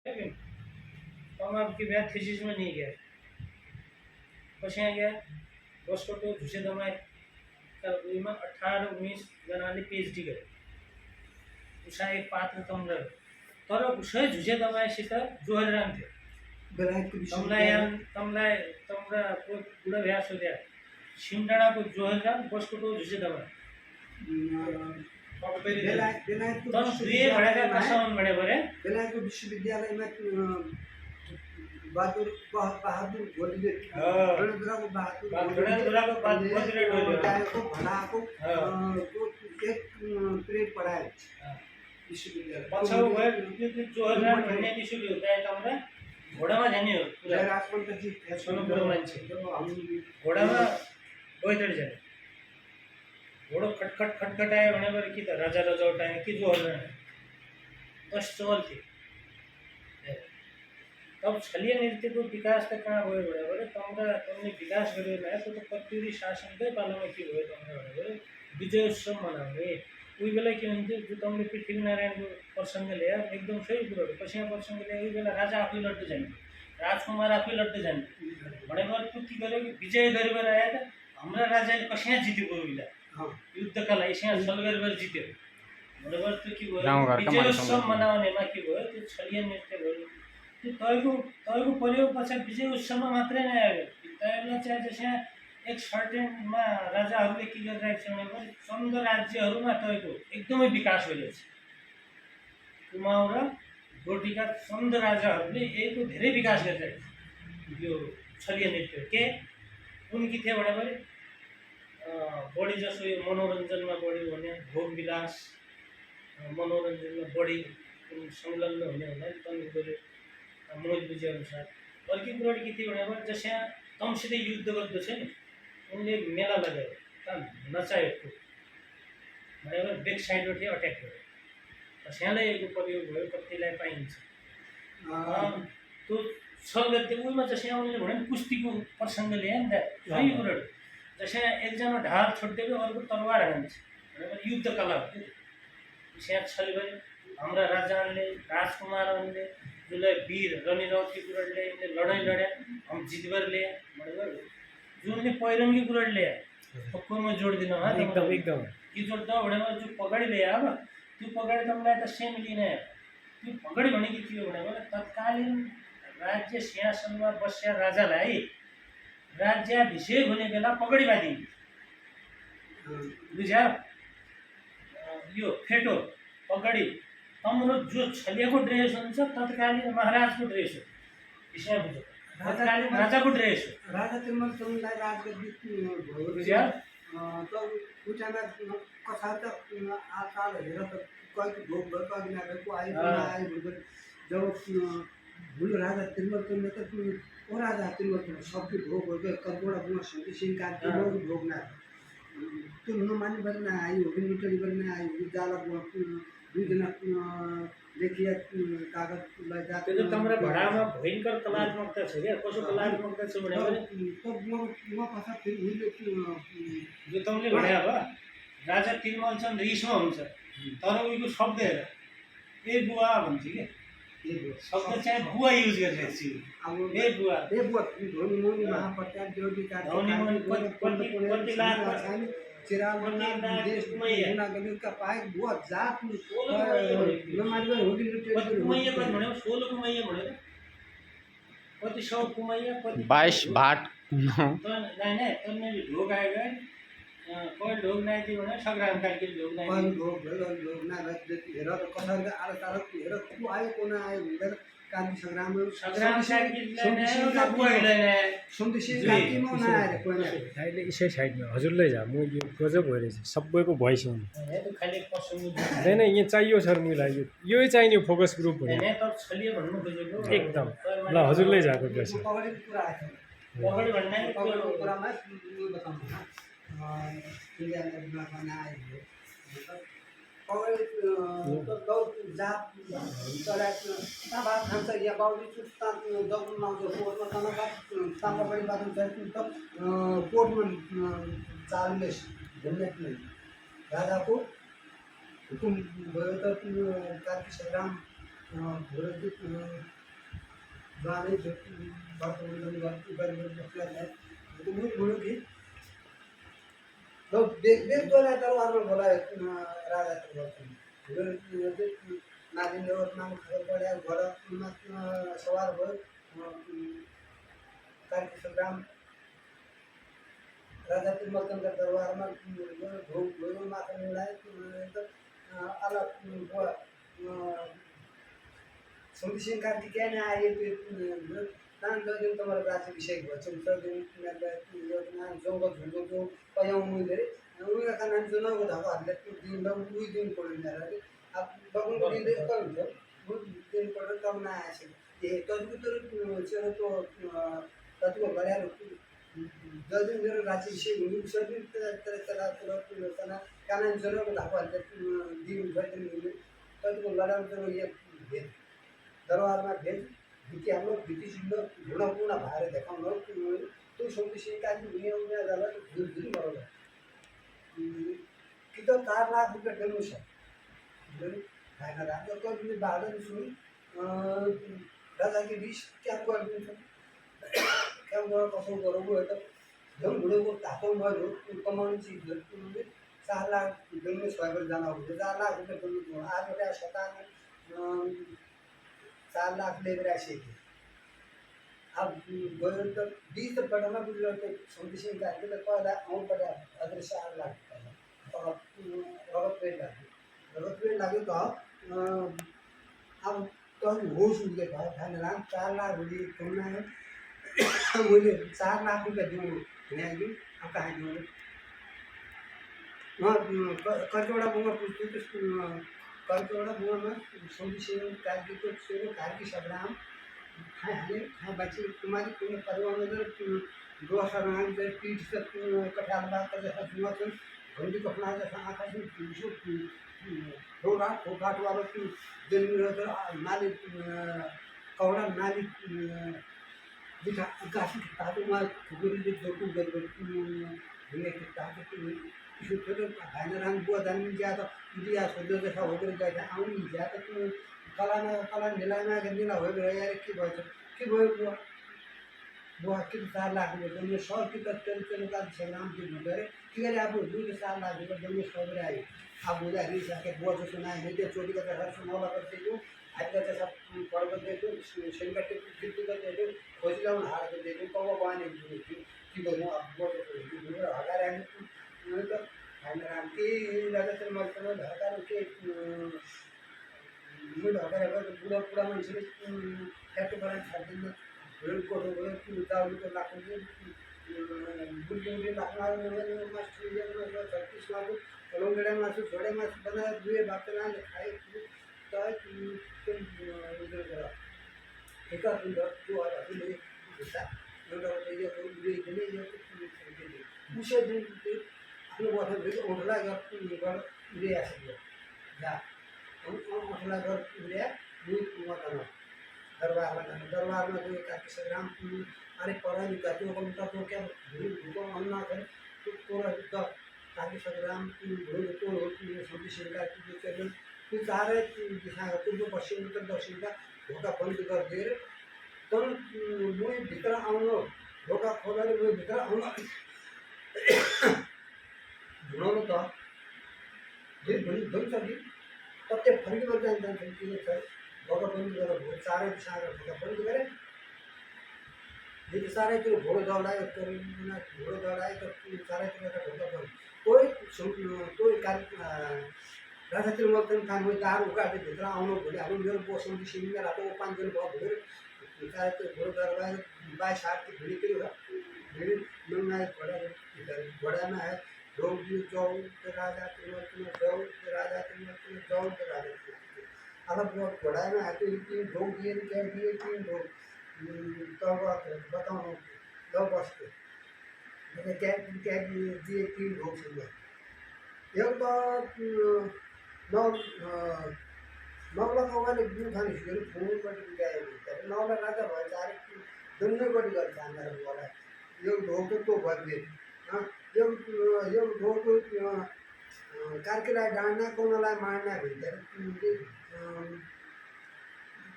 लेकिन तो हम आपकी ब्याह थीसिस में नहीं गए पछि यहाँ गया उसको तो झुसे दमाए तर उइमा 18-19 जनाले पीएचडी गरे उषा एक पात्र तमरा तर उसै झुसे दमाएसित जोहरिरहन थियो बेलायतको तमलाई विश्वविद्यालय तमलाई तमरा को बुढा भ्या सोध्या सिमडाँडाको जोहरिरहन बसको तो झुसे दमाए बेलायतको तर दुई भनेका कसाउन भने भरे बेलायतको विश्वविद्यालयमा बहादुर घोलीले रणधुराको गणेशधुराको बहादुरले गाएको भनाएको एक पिरियड पढायो विश्वविद्यालय पछाउ गयो त्यो जोहरिरहन भन्ने त्यसो हुन्छ तमरा घोडामा जाने हो पुरा राजपन्तजी सोनो बुढो मान्छे घोडामा बैठेर जाने घोडो खटखट खटखटायो भनेर कि त राजा रजौटायो कि जोहरिरहन बस चल्थ्यो तब छलिया नृत्यको विकास त कहाँ भयो भनेर तमले विकास गर्यो भने त्यो त कतिवटा शासनकै पालामा के भयो तमले भनेर विजयोत्सव मनाउने उही बेला के हुन्थ्यो जो तमले पृथ्वीनारायणको प्रसङ्ग ल्याए एकदम सही कुरोहरू पसिना प्रसङ्ग ल्याए उही बेला राजा आफै लड्दै जाने राजकुमार आफै लड्दै जाने भनेर त्यो के गर्यो कि विजय गरेर आएर हाम्रा राजाले कसिना जित्यो उही बेला युद्धका लागि यहाँ सल गरेर जित्यो भनेर त्यो के भयो विजयोत्सव मनाउनेमा के भयो त्यो छलिया नृत्य भयो त्यो तयको प्रयोग पछाडि विजय उत्सवमा मात्रै नै आयो तयलाई चाहिँ जसमा एक सर्टेनमा राजाहरूले के गरिरहेको छ भने चन्द राज्यहरूमा तयको एकदमै विकास भइरहेछ कुमाउँ र डोटीका चन्द राजाहरूले यहीको धेरै विकास गरिरहेको छ यो छलिया नृत्य के कुन के थियो भने बढी जसो यो मनोरञ्जनमा बढी हुने भोग विलास मनोरञ्जनमा बढी संलग्न हुने हुनाले तनको मैले बुझेअनुसार अर्कै कुरा के थियो भने जसमा तमसित युद्ध गर्दछ नि उनले मेला लगायो कहाँ नचाहेको भनेर ब्याक साइडबाट अट्याक गर्यो त्यहाँलाई यो प्रयोग भयो कतिलाई पाइन्छ त्यो छल गर्थ्यो उहीमा जसमा उनले भने कुस्तीको प्रसङ्ग ल्याए नि त सही कुराहरू जसमा एकजना ढाल छोडिदियो अर्को तलवार हान्छ भनेर युद्ध कला हो त्यो त्यहाँ छल गऱ्यो हाम्रा राजाहरूले राजकुमारहरूले जसलाई वीर रनिरौती कुराले लडाइँ लड्या हम जितबर ल्याए भनेर जुनले पहिरङ्गी कुराले ल्याए सबैमा जोड दिन एकदम एकदम के जोड्दा भनेर जो पगडी ल्याए अब त्यो पगडी तपाईँलाई त सेम लिने त्यो पगडी भनेको के हो भने तत्कालीन राज्य सिंहासनमा बस्या राजालाई राज्याभिषेक हुने बेला पगडी बाँधिन्छ बुझ्या यो फेटो पगडी तम्रो जो छलियाको ड्रेस हुन्छ तत्कालीन महाराजको ड्रेस हो विषय बुझ्यो तत्कालीन राजाको ड्रेस हो राजा तिम्रो तमलाई राजगद्दी भयो बुझ्या त उठामा कथा त आकाल हेरेर त कति भोग भयो कति नभएको आयो जब भुल राजा तिम्रो त ओ राजा तिम्रो सबके भोग भयो कतिवटा गुण सन्ति सिंहकार तिम्रो भोग न त्यो नमान्ने गरेर आयो विनिटरी गरेर आयो जाला दुईजना लेखिया कागजलाई जाति त्यो तमरा भडामा भयंकर कलात्मकता छ क्या कसो कलात्मकता छ भने म पछा फेरि उहिले जो तमले भने अब राजा तिरमल चन्द रिसमा हुन्छ तर उहीको शब्द हेर ए बुवा भन्छ के शब्द चाहिँ बुवा युज गरिरहेको छु अब ए बुवा धोनी मोनी महाप्रत्याग देवदीका धोनी मोनी कति लाख का पाए बहुत जात कति सौ कुमैया कति 22 भाट ढोक आएगा कोही ढोक नहीं थी भने संग्राम काल के ढोक नहीं ढोक ना हेर कसरी आलो तारो हेर को आयो को न आयो भनेर कान्ति संग्राम अहिले यसै साइडमा हजुरलाई जा म यो गजब भइरहेछ सबैको भोइस हुनु होइन यहाँ चाहियो सर मलाई यो चाहिने फोकस ग्रुप भन्नु एकदम ल हजुरलाई जाको प्लेस जात चढा खान्छ या बाउली चुट्टा दगुन लाउँछ कोर्टमा तनखा ताम्रापट्टि बाथरुम छ कोर्टमा चार्लेस भन्ने राजाको हुकुम भयो त कान्ति संग्राम घोडा जाने वर्तमान गरेर बस्दा मुख घुड्यो कि देख तो ना तरवारमा बोलायो राजा तो नागिन नाम खबर पड्या घोडामा सवार भयो कार्की सङ्ग्राम राजा त्रिमर्दनका दरबारमा गयो माथा उडाए अलग समथिसिंह कार्तिकेयन आए नान दिन तुम्हारा राज्य विषय भयो चौध जौग झुल्को जो पयाउनु धेरै उनीहरूका कारण जुनको धपाहरूले दिन उही दिन पढ्यो अब बगुनको दिन कहाँ हुन्छ दिन पढ्यो तब नआएछ ए ततिको चाहिँ तो ततिको गऱ्यार जति मेरो राज्य विषय हुनु सबै त्यसलाई कानुन जुनको धपाहरूले दिन दिन ततिको लडाउँ चाहिँ यो भेट दरबारमा भेट भित्ति हाम्रो भित्ति चिन्ह घुँडापुना भएर देखाउन त्यो समथिसिंह कार्की हुने उनीहरूलाई झुलझुली गराउँदा कि त 4 लाख रुपियाँ देनु छ खाना राजा कहिले बादल सुनि राजा के बीच क्या गरिदिन्छ क्या कसो गरौँ भयो त झन् घुँडोको धातो भयो कमाउने चिज 4 लाख देनु छ जाना हुन्छ 4 लाख रुपियाँ देनु आज सताने 4 लाख लेकर ऐसे थे अब गयो त 20 पटना बुझ्यो त समथिसिंह कार्की त पहिला आउँ पऱ्यो अझै 4 लाख रगत पेट लाग्यो त अब तब होस उठ्यो त खान राम 4 लाख रुपियाँ कमायो मैले 4 लाख रुपियाँ दिउँ भने अब कहाँ दिउँ कतिवटा बुङा पुग्छु त्यसको कतिवटा बुङामा समथिसिंह कार्कीको छोरो कार्की सग्राम खाए बच्चे तुम्हारी कुने परिवार में दो सरनाम से पीठ से कठार बात कर जैसा जुआ से घंटी कपड़ा जैसा आँखा से पीछे ठोकाट वाला की दिन में नाली कौड़ा नाली दिखा काशी ताकि वहाँ खुगरी दिख दो कुछ गड़बड़ दुनिया की ताकि इसे फिर भाईनारायण बुआ दानी ज्यादा इंडिया सोचो जैसा हो गया जाए आऊँ ज्यादा कला नीलामा नीला हो गयो यार के भयो बुवा बुवा के 4 लाख रुपियाँ देने 100 की तेल का सग्राम के भरे के गरे अब 2 लाख रुपियाँ देने सब आए अब बुझा रि सके बुवा जो सुनाए नहीं चोरी का घर सुनावा करते को आज का सब पर्व दे दो सेंटर के कितने का दे दो खोजला उन हार के दे दो कब बाने की करूं अब बुवा जो हजार है तो राम के राजा से मरते हकार के मुझे अगर पूरा मान्छेले ट्याक्टो बनाएर छाड्दैन को चाउल को लाग्ने बुढी लाग्ने मासु 36 लाख लोंगडा मासु छोडे मासु बनाएर दुई भातले खाए त एका दिन जो आफूले एउटा यो दिने यो मुसे दिन आफ्नो बसेर ओठला गर आसक्यो जा ओठला गर दुई दरबार में जो कार्की सग्राम अरे पढ़ा लिखा तो हम तो क्या भूखो अन्ना कर तो युद्ध कार्की सग्राम तो समथिसिंह कार्की जो चल तो सारे दिशा पूर्व पश्चिम उत्तर दक्षिण का ढोका बंद कर दिए तब मुझे भीतर आउनु ढोका खोलेर मुझे भीतर आउनु भुलाउनु त धुन्छ कि कतै फर्किँदै जान्छ के छ ढोका बंद गरेर चारै दिशामा ढोका बंद गरे यदि चारैतिर घोडा दौडायो घोडा दौडायो त चारैतिर ढोका बंद कोही राजा त्रिमर्दन खान हुई दार उकाटे भित्र आउनु भोलि हाम्रो मेरो बोसौँदी सिमिया रातो 5 दिन भयो भोलि चारैतिर घोडा दौडायो 22 हात भिडितिर भिडी नङाए घोडामा आयो ढोल जौ राजा त्रिमर्दन जौ राजा त्रिमर्दन जौ राजा अलग घोडामा आएको तीन ढोल दिए क्या दिए तीन ढोल तब बताउनु दौ बस्यो क्या दिए तीन ढोल सुन्दा एउटा नौला कौवाले गुरु खाने सिकेर फोनपट्टि गएको नौला राजा भएछ अरे दुनैपट्टि गर्छ हामीलाई यो ढोको तो भइदिए यो ढोको कार्कीलाई डाँड्न कोनलाई मार्न भेटेर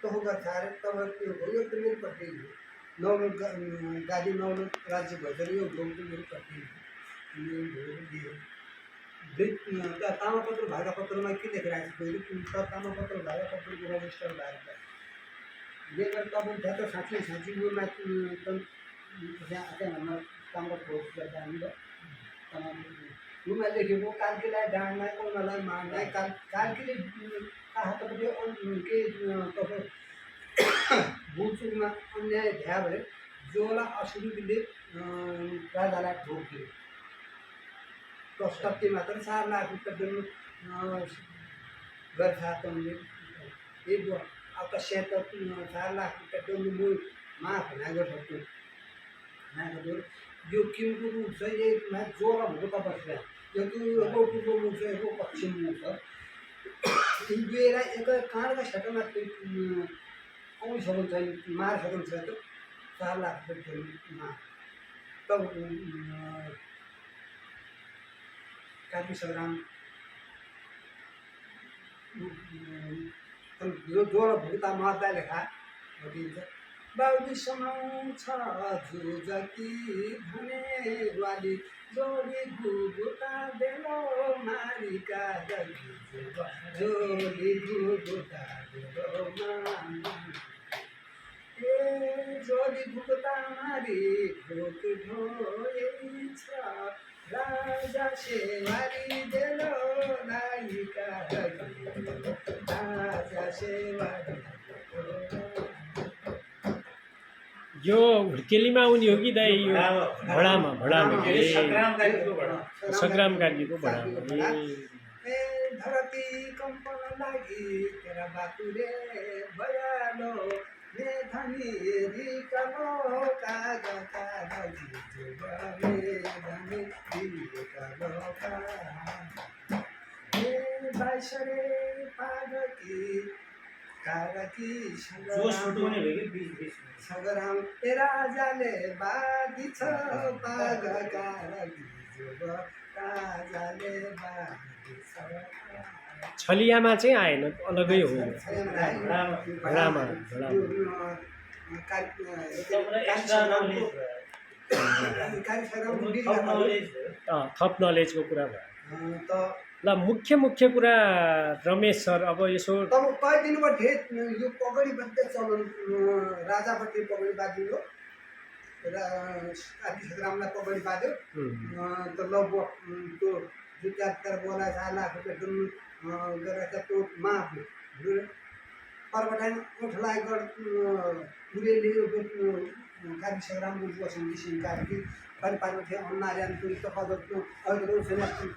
तह गर्छ अरे तब त्यो हो यो त मेरो पट्टि नौलो गाडी नौलो राज्य भएर यो भोग त मेरो पट्टि त्यहाँ तामापत्र भागापत्रमा के लेखिरहेको छ पहिले तामापत्र भागापत्रको रजिस्टर भएको लेखेर तपाईँ त्यहाँ त साँच्चै साँच्चै उयोमा त्यहाँ तामा भोग गर्दा हामी उमा लेखेको काल्कीलाई डाँड्ना कोनालाई मार्ना काल्कीले हातपट्टि के तपाईँ बुचुकमा अन्याय भ्या भए जोलाई अश्रुले राजालाई ठोक्यो कति मात्र 4 लाख रुपियाँ दिनु गर्छ तमले एक अब सेट 4 लाख रुपियाँ दिनु म माफ नागर सक्छु नागर यो किनको रूप छ यसमा जोरा भएको त बस्छ यो पूर्व रूप छ यो पश्चिम रूप छ दुईलाई एक काँडका क्षेत्रमा आउनु सक्छ मार सक्छ त 4 लाख रुपियाँ तब काफी सग्राम जो भुक्ता मर्दा लेखा भनिन्छ बाउली समाउँछ झुजकी भने वाली जोडी घुघुटा बेलो मारिका जोडी घुघुटा बेलो ए जोडी घुघुटा मारी ढोक ढोएछ राजा सेवारी बेलो नायिका राजा सेवारी यो हुर्केलीमा आउने हो कि दाइ यो भडामा सग्राम कार्कीको भडामा ए धरती कम्पन लागि तेरा बाटुले भयालो ने धनी रिकलो काग कागजी जोगले धनी रिकलो ए बाइसरे पागकी कारकी सगराम ए राजाले बादी छ पाग कारकी जोग राजाले बादी छ छलियामा चाहिँ आएन अलगै हो भडामा थप नलेजको कुरा भयो ल मुख्य कुरा रमेश सर अब यसो तब कति दिनबाट यो पगडी बन्दै चलन राजापट्टि पगडी बाँधियो र कार्की सग्रामलाई पगडी बाँध्यो त ल त्यो जुत्तातिर बोला 4 लाख रुपियाँ दिनु गरेर त्यो माफ पर्वटाइन उठलाई उसले लियो कार्की सग्रामको बस्नु कार्की पानी पानी थियो अन्नार्यान पुरी त कदरको अहिले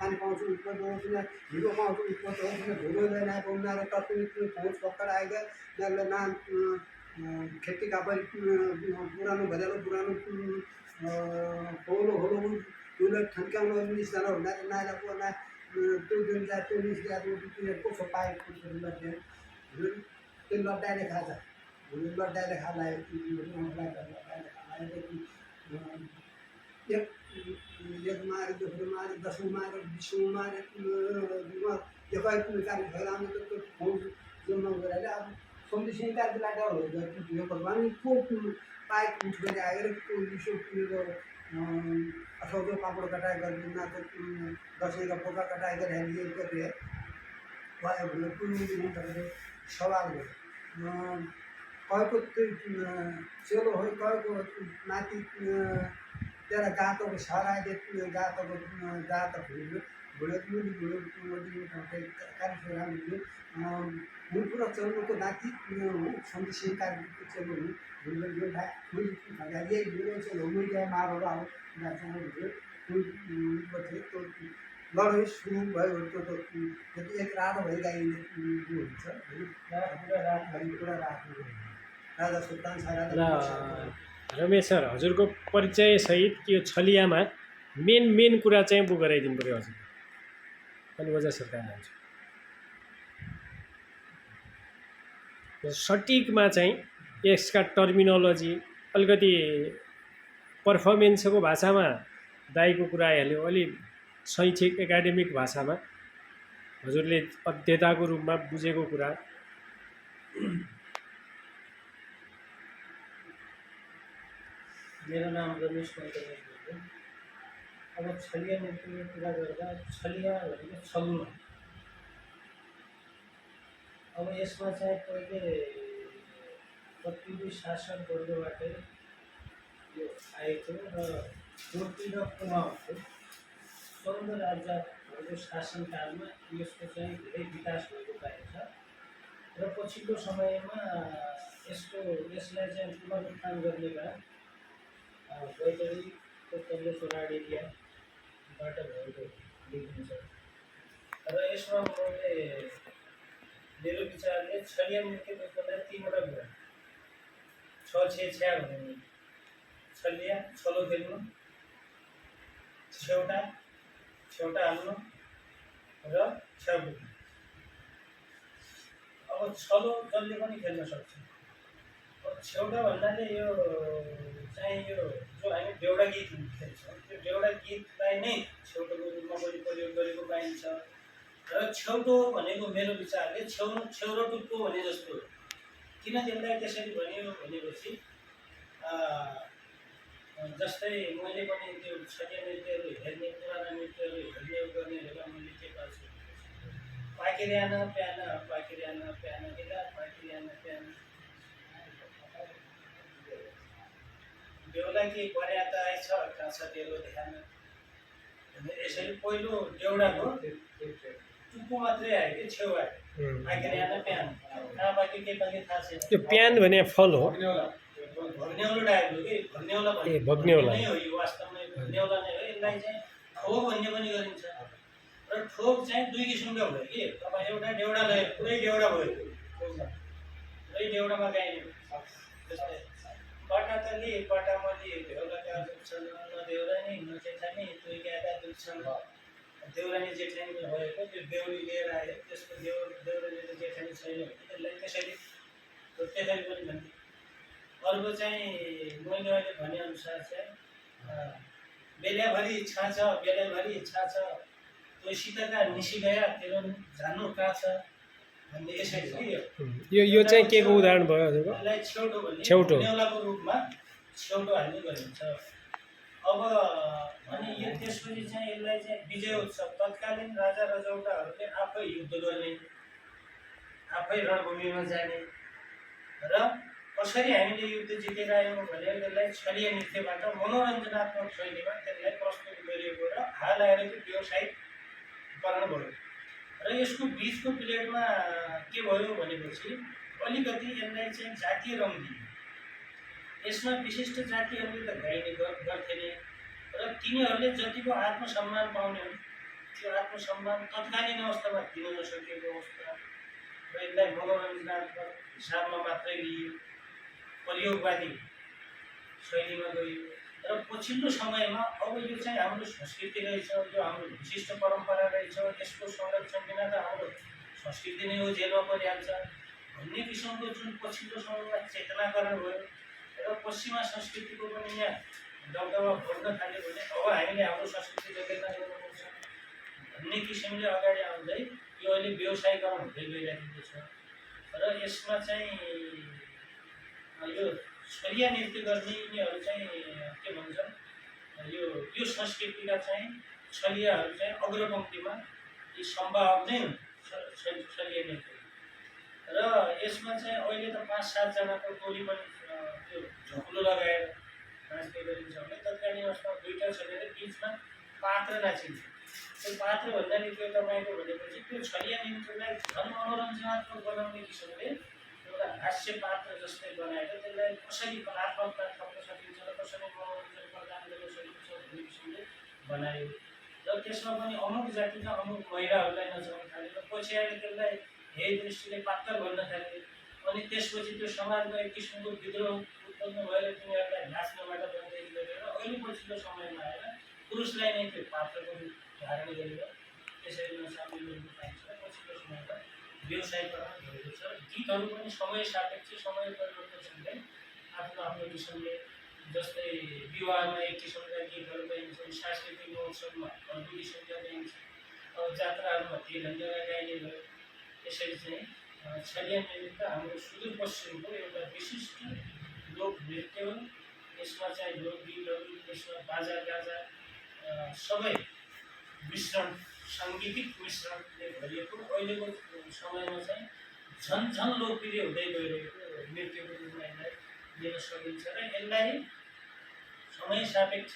पानी पाउँछु उत्पन्न होस् न हिरो पाउँछु उत्पन्न होस् न धुलो लेना उनीहरू तत्त्व पहुँच पक्कर आएगा उनीहरूले नाम खेती का पुरानो भरेलो पुरानो होलो होलो उसले ठन्क्याउनु निस्ताना हुँदा नालाको ना त्यो जुन जा त्यो निस्किएको कसो पाएको त्यो लड्डाइले खान्छ लड्डाइले खालाई एक मारे दोस्रो मारे 10औं मारे 20औं मारे यो कहिले कार्य फैलाउने त फौज जम्मा गरेर अब सन्देश कार्यलाई डर हो यो भगवान को पाइक उठेर आएर विश्व पुगेको असौदो पापड कटाइ गरिदिन दसैँका पोका कटाइ गरेर गरे भयो भने पुग्नु सवाल हो कहीको चेलो हो कहीको नाति तेरा गातोको सराइले गातोको गात कार्यक्रम पुरा चल्नुको नाति सन्देश कार्यको चेलो मारो लडाइँ सुरु भयो त्यो एक रात भइरहेको हुन्छ पुरा रात राजा सुल्तान रमेश सर हजुरको परिचय सहित यो छलियामा मेन कुरा चाहिँ बुक गराइदिनु पऱ्यो हजुर अनि वजा सरकार हुन्छ सटिकमा चाहिँ यसका टर्मिनोलोजी अलिकति पर्फर्मेन्सको भाषामा दाइको कुरा आइहाल्यो अलि शैक्षिक एकाडेमिक भाषामा हजुरले अध्येताको रूपमा बुझेको कुरा मेरो नाम रमेश मन्डल हो। अब छलिया नृत्यको कुरा गर्दा छलिया भनेको छल्नु। अब यसमा चाहिँ पहिले पत्रिकी शासनवर्गबाटै यो आएको र तुर्की र कुमाउँको 14 राजाहरूको शासनकालमा यसको चाहिँ धेरै विकास भएको पाइन्छ र पछिल्लो समयमा यसलाई चाहिँ पुनरुत्थान गर्ने काम बैतडीको तल्लो सोराड एरियाबाट भएको देखिन्छ र यसमा मैले मेरो विचारले छलिया नृत्यको कुरा 3वटा कुरा छ्या भन्ने छलिया छलो खेल्नु, छेउटा हाल्नु र छ्याउ बोक्नु। अब छलो जसले पनि खेल्न सक्छ। अब छेउटा भन्नाले यो चाहिँ यो जो हामी देउडा गीत खेल्छौँ त्यो देउडा गीतलाई नै छेउटोको रूपमा पनि प्रयोग गरेको पाइन्छ र छेउटो भनेको मेरो विचारले छेउरो टुप्पो भने जस्तो हो। किन त्यसलाई त्यसरी भनियो भनेपछि जस्तै मैले पनि त्यो छलिया नृत्यहरू हेर्ने पुराना नृत्यहरू हेर्ने गर्ने बेला मैले के पाल्छु पाकिरियाना प्याना दिँदा पाकिरियाना प्याना बेहुला कि पर्याता आएछ कहाँ छ तेरो ध्यान। यसरी पहिलो देउडाको टुप्पो मात्रै आयो कि छेउ आयो पाकिरियाना प्यान कहाँ बाँकी के बाँकी थाहा छैन। त्यो प्यान भने फल हो, भग्नेउलो डायलो कि भग्नेउला ए भग्नेउला नै हो यो वास्तवमा भग्नेउला नै हो। यसलाई चाहिँ ठोक भन्ने पनि गरिन्छ र ठोक चाहिँ 2 किसिमका भयो कि तपाईँ एउटा देउडा लय पुरै देउडा भयो पुरै देउडामा गाइने जस्तै पटातली पटामली देउलाका दुख्छन् नदेउरानी नजेठानी दुई गाका दुख्छन्। देउरानी जेठानी भएको त्यो देउरी लिएर आयो त्यसको देउरानी जेठानी छैन त्यसलाई त्यसरी पनि भन्थे। अर्को चाहिँ मैले अहिले भनेअनुसार चाहिँ बेल्याभरि छाछ त्यो शीतका निसी गया तेरो जानु कहाँ छ भन्ने यसरी कि यो चाहिँ के को उदाहरण भयो हजुरको? यसलाई छेउटो भन्ने छेउटो नेउलाको रूपमा छेउटो हाल्ने गरिन्छ। अब अनि यो त्यसपछि चाहिँ यसलाई चाहिँ विजय उत्सव तत्कालीन राजा रजौटाहरूले आफै युद्ध गर्ने आफै रणभूमिमा जाने र कसरी हामीले युद्ध जितेर आयौँ भने त्यसलाई छलिया नृत्यबाट मनोरञ्जनात्मक शैलीमा त्यसलाई प्रस्तुत गरिएको र हाल आएर त्यो व्यवसायीकरण भयो र यसको बिचको पिरियडमा के भयो भनेपछि अलिकति यसलाई चाहिँ जातीय रङ दियो। यसमा विशिष्ट जातिहरूले त गाइने गर्थे नै र तिनीहरूले जतिको आत्मसम्मान पाउने हो त्यो आत्मसम्मान तत्कालीन अवस्थामा दिन नसकेको अवस्था र यसलाई मनोरञ्जनात्मक हिसाबमा मात्रै लियो, प्रयोगवादी शैलीमा गयो र पछिल्लो समयमा अब यो चाहिँ हाम्रो संस्कृति रहेछ, यो हाम्रो विशिष्ट परम्परा रहेछ, यसको संरक्षण बिना त हाम्रो संस्कृति नै हो जेलमा परिहाल्छ भन्ने किसिमको जुन पछिल्लो समयमा चेतनाकरण भयो र पश्चिमा संस्कृतिको पनि यहाँ दबदबा बढ्न थाल्यो भने अब हामीले हाम्रो संस्कृति जोगाउन गर्नुपर्छ भन्ने किसिमले अगाडि आउँदै यो अहिले व्यवसायीकरण हुँदै गइरहेको छ र यसमा चाहिँ यो छलिया नृत्य गर्ने यिनीहरू चाहिँ के भन्छन् यो संस्कृतिका चाहिँ छलियाहरू चाहिँ अग्रपङ्क्तिमा यी सम्भावक नै हुन् छलिया नृत्य र यसमा चाहिँ अहिले त 5-7 जनाको टोली पनि त्यो झकुलो लगाएर नाच्ने गरिन्छ भने तत्कालीन अवस्थामा 2टा छलेर बिचमा पात्र नाचिन्छ। त्यो पात्र भन्नाले त्यो तपाईँको भनेपछि त्यो छलिया नृत्यलाई झन् मनोरञ्जनात्मक बनाउने किसिमले एउटा हास्य पात्र जस्तै बनाएर त्यसलाई कसरी कलात्मकता थप्न सकिन्छ र कसरी मनोरञ्जन प्रदान गर्न सकिन्छ भन्ने किसिमले बनायो र त्यसमा पनि अमुक जातिका अमुक महिलाहरूलाई नचाउन थाल्यो र पछि आएर त्यसलाई यही दृष्टिले पात्र भन्न थाल्यो अनि त्यसपछि त्यो समाजमा एक किसिमको विद्रोह उत्पन्न भएर तिनीहरूलाई नाच्नबाट बन्देज गरेर अहिले पछिल्लो समयमा आएर पुरुषलाई नै त्यो पात्रको रूप धारण गरेर त्यसरी नचाउने गरेको पाइन्छ र पछिल्लो समयमा व्यवसायीकरण भएको छ। गीतहरू पनि समय सापेक्ष समय परिवर्तनसँगै आफ्नो आफ्नो किसिमले जस्तै विवाहमा एक किसिमका गीतहरू गाइन्छन्, सांस्कृतिक महोत्सवमा अर्को किसिमका गाइन्छ, जात्राहरूमा के ढङ्गका गाइने भयो। यसरी चाहिँ छलिया नृत्य हाम्रो सुदूरपश्चिमको एउटा विशिष्ट लोक नृत्य हो। यसमा चाहिँ लोकगीतहरू, यसमा बाजा गाजा सबै मिश्रण, साङ्गीतिक मिश्रणले भरिएको अहिलेको समयमा चाहिँ झन् लोकप्रिय हुँदै गइरहेको नृत्यको रूपमा यसलाई लिन सकिन्छ र यसलाई समय सापेक्ष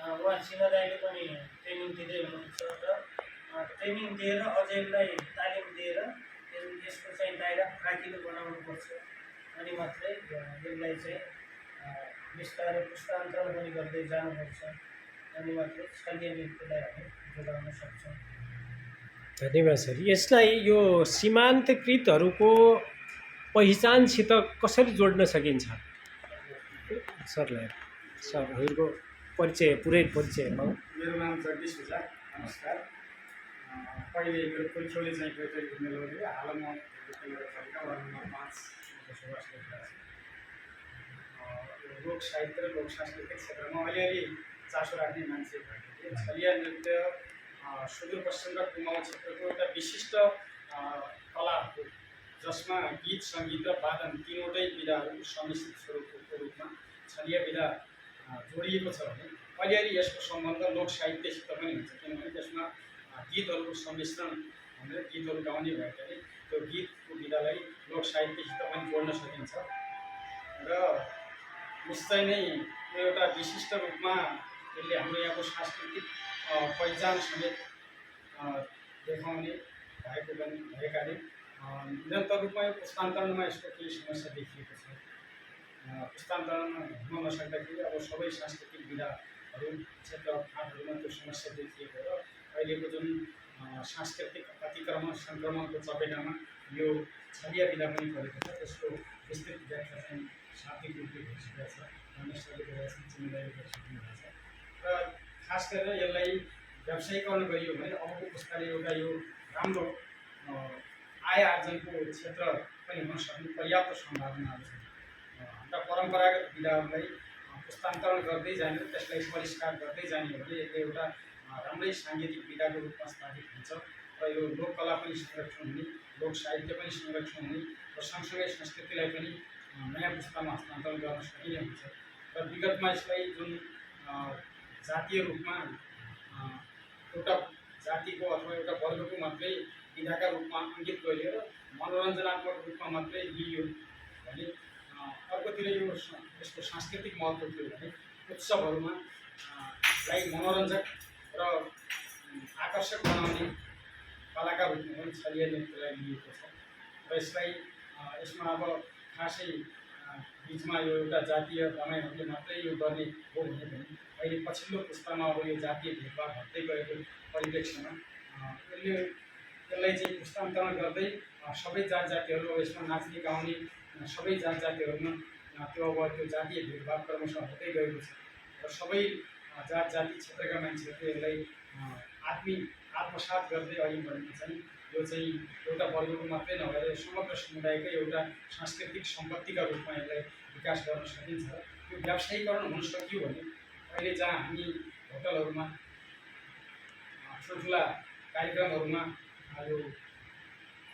उहाँ सिन्हा दाइले पनि ट्रेनिङ दिँदै हुनुहुन्छ र ट्रेनिङ दिएर अझै यसलाई तालिम दिएर यसको चाहिँ दायरा फराकिलो बनाउनुपर्छ अनि मात्रै यसलाई चाहिँ बिस्तारै पुस्तान्तरण पनि गर्दै जानुपर्छ अनि मात्रै छालिया नृत्यलाई हामी जोगाउन सक्छौँ। धन्यवाद सर। यसलाई यो सीमान्तकृतहरूको पहिचानसित कसरी जोड्न सकिन्छ सरलाई? सर हजुरको परिचय, पुरै परिचय हो। मेरो नाम जगदीश ओझा, नमस्कार। पहिले मेरो परिचयले चाहिँ गैतरी घुम्ने लगेको हाल म नगरपालिका वार्ड नम्बर 5 बसोबास गरिरहेको छु। लोक साहित्य र लोक सांस्कृतिक क्षेत्रमा अलिअलि चासो राख्ने मान्छे भएको थिएँ। छलिया नृत्य सुदूरपश्चिम र कुमाऊँ क्षेत्रको एउटा विशिष्ट कला हो जसमा गीत, सङ्गीत र वादन तीनवटै विधाहरूको सम्मिश्रित स्वरूपको रूपमा छलिया विधा जोडिएको छ भने अलिअलि यसको सम्बन्ध लोक साहित्यसित पनि हुन्छ, किनभने त्यसमा गीतहरूको सम्मिश्रण भनेर गीतहरू गाउने भएकाले त्यो गीतको विधालाई लोक साहित्यसित पनि जोड्न सकिन्छ र निश्चय नै यो एउटा विशिष्ट रूपमा यसले हाम्रो यहाँको सांस्कृतिक पहिचान समेत देखाउने भएकाले निरन्तर रूपमा यो पुस्तान्तरणमा यसको केही समस्या देखिएको छ। पुस्तान्तरण हुन नसक्दाखेरि अब सबै सांस्कृतिक विधाहरू क्षेत्र फाँटहरूमा त्यो समस्या देखिएको र अहिलेको जुन सांस्कृतिक अतिक्रमण सङ्क्रमणको चपेटामा यो छलिया विधा पनि परेको छ। त्यसको विस्तृत व्याख्या चाहिँ शाब्दिक रूपले भइसकेको छ, मानिसहरूले चिन्नुभएको छ र खास गरेर यसलाई व्यावसायीकरण गरियो भने अबको पुस्ताले एउटा यो राम्रो आय आर्जनको क्षेत्र पनि हुन सक्ने पर्याप्त सम्भावनाहरू छन्। हाम्रा परम्परागत विधाहरूलाई पुस्तान्तरण गर्दै जाने र त्यसलाई परिष्कार गर्दै जाने हो भने यसले एउटा राम्रै साङ्गीतिक विधाको रूपमा स्थापित हुन्छ र यो लोककला पनि संरक्षण हुने, लोक साहित्य पनि संरक्षण हुने र सँगसँगै संस्कृतिलाई पनि नयाँ पुस्तामा हस्तान्तरण गर्न सकिने हुन्छ र विगतमा यसलाई जुन जातीय रूपमा एउटा जातिको अथवा एउटा वर्गको मात्रै विधाका रूपमा अङ्कित गरियो र मनोरञ्जनात्मक रूपमा मात्रै लिइयो भने अर्कोतिर यो यसको सांस्कृतिक महत्त्व थियो भने उत्सवहरूमा लाई मनोरञ्जक र आकर्षक बनाउने कलाका रूपमा पनि छलिया नृत्यलाई लिएको छ र यसमा अब खासै बिचमा यो एउटा जातीय दमाईहरूले मात्रै यो गर्ने हो भने पनि अहिले पछिल्लो पुस्तामा अब यो जातीय भेदभाव घट्दै गएको परिप्रेक्ष्यमा यसलाई चाहिँ पुस्तान्तरण गर्दै सबै जात जातिहरू यसमा नाच्ने गाउने सबै जात जातिहरूमा त्यो अब त्यो जातीय भेदभाव क्रमशः हुँदै गएको छ र सबै जात जाति क्षेत्रका मान्छेहरूले यसलाई आत्मसात गर्दै अघि बढ्ने चाहिँ यो चाहिँ एउटा वर्गको मात्रै नभएर समग्र समुदायकै एउटा सांस्कृतिक सम्पत्तिका रूपमा यसलाई विकास गर्न सकिन्छ। यो व्यावसायीकरण हुन सकियो भने अहिले जहाँ हामी होटलहरूमा ठुल्ठुला कार्यक्रमहरूमा यो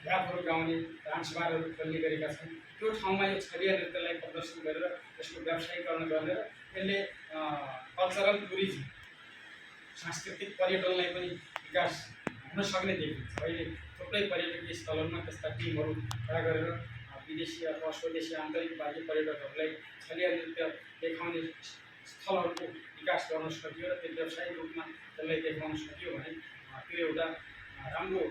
ऱ्यापहरू गाउने डान्स बारहरू खोल्ने गरेका छन्, त्यो ठाउँमा यो छलिया नृत्यलाई प्रदर्शन गरेर यसको व्यावसायीकरण गरेर यसले कल्चरल टुरिज्म सांस्कृतिक पर्यटनलाई पनि विकास हुन सक्ने देखिन्छ। अहिले थुप्रै पर्यटकीय स्थलहरूमा त्यस्ता टिमहरू खडा गरेर विदेशी अथवा स्वदेशी आन्तरिक बाह्य पर्यटकहरूलाई छलिया नृत्य देखाउने स्थलहरूको विकास गर्न सकियो र त्यो व्यावसायिक रूपमा त्यसलाई देखाउन सकियो भने त्यो एउटा राम्रो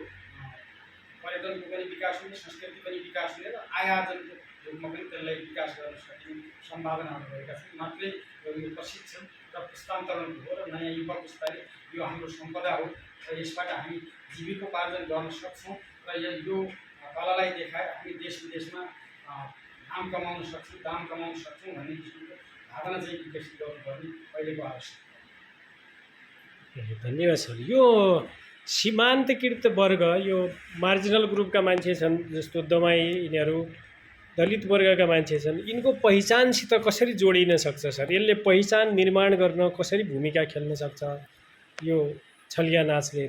पर्यटनको पनि विकास हुने, संस्कृति पनि विकास हुने र आय आर्जनको रूपमा पनि त्यसलाई विकास गर्न सकिने सम्भावनाहरू रहेका छन्। मात्रै यो प्रशिक्षण र पुस्तान्तरणको हो र नयाँ युवा पुस्ताले यो हाम्रो सम्पदा हो र यसबाट हामी जीविकोपार्जन गर्न सक्छौँ र यो कलालाई देखाएर हामी देश विदेशमा नाम कमाउन सक्छौँ, दाम कमाउन सक्छौँ भन्ने किसिमको भावना चाहिँ विकसित गर्नुपर्ने अहिलेको आवश्यकता। धन्यवाद सर। यो सीमान्तकृत वर्ग, यो मार्जिनल ग्रुपका मान्छे छन् जस्तो दमाई, यिनीहरू दलित वर्गका मान्छे छन्, यिनको पहिचानसित कसरी जोडिन सक्छ सर? यसले पहिचान निर्माण गर्न कसरी भूमिका खेल्न सक्छ यो छलिया नाचले?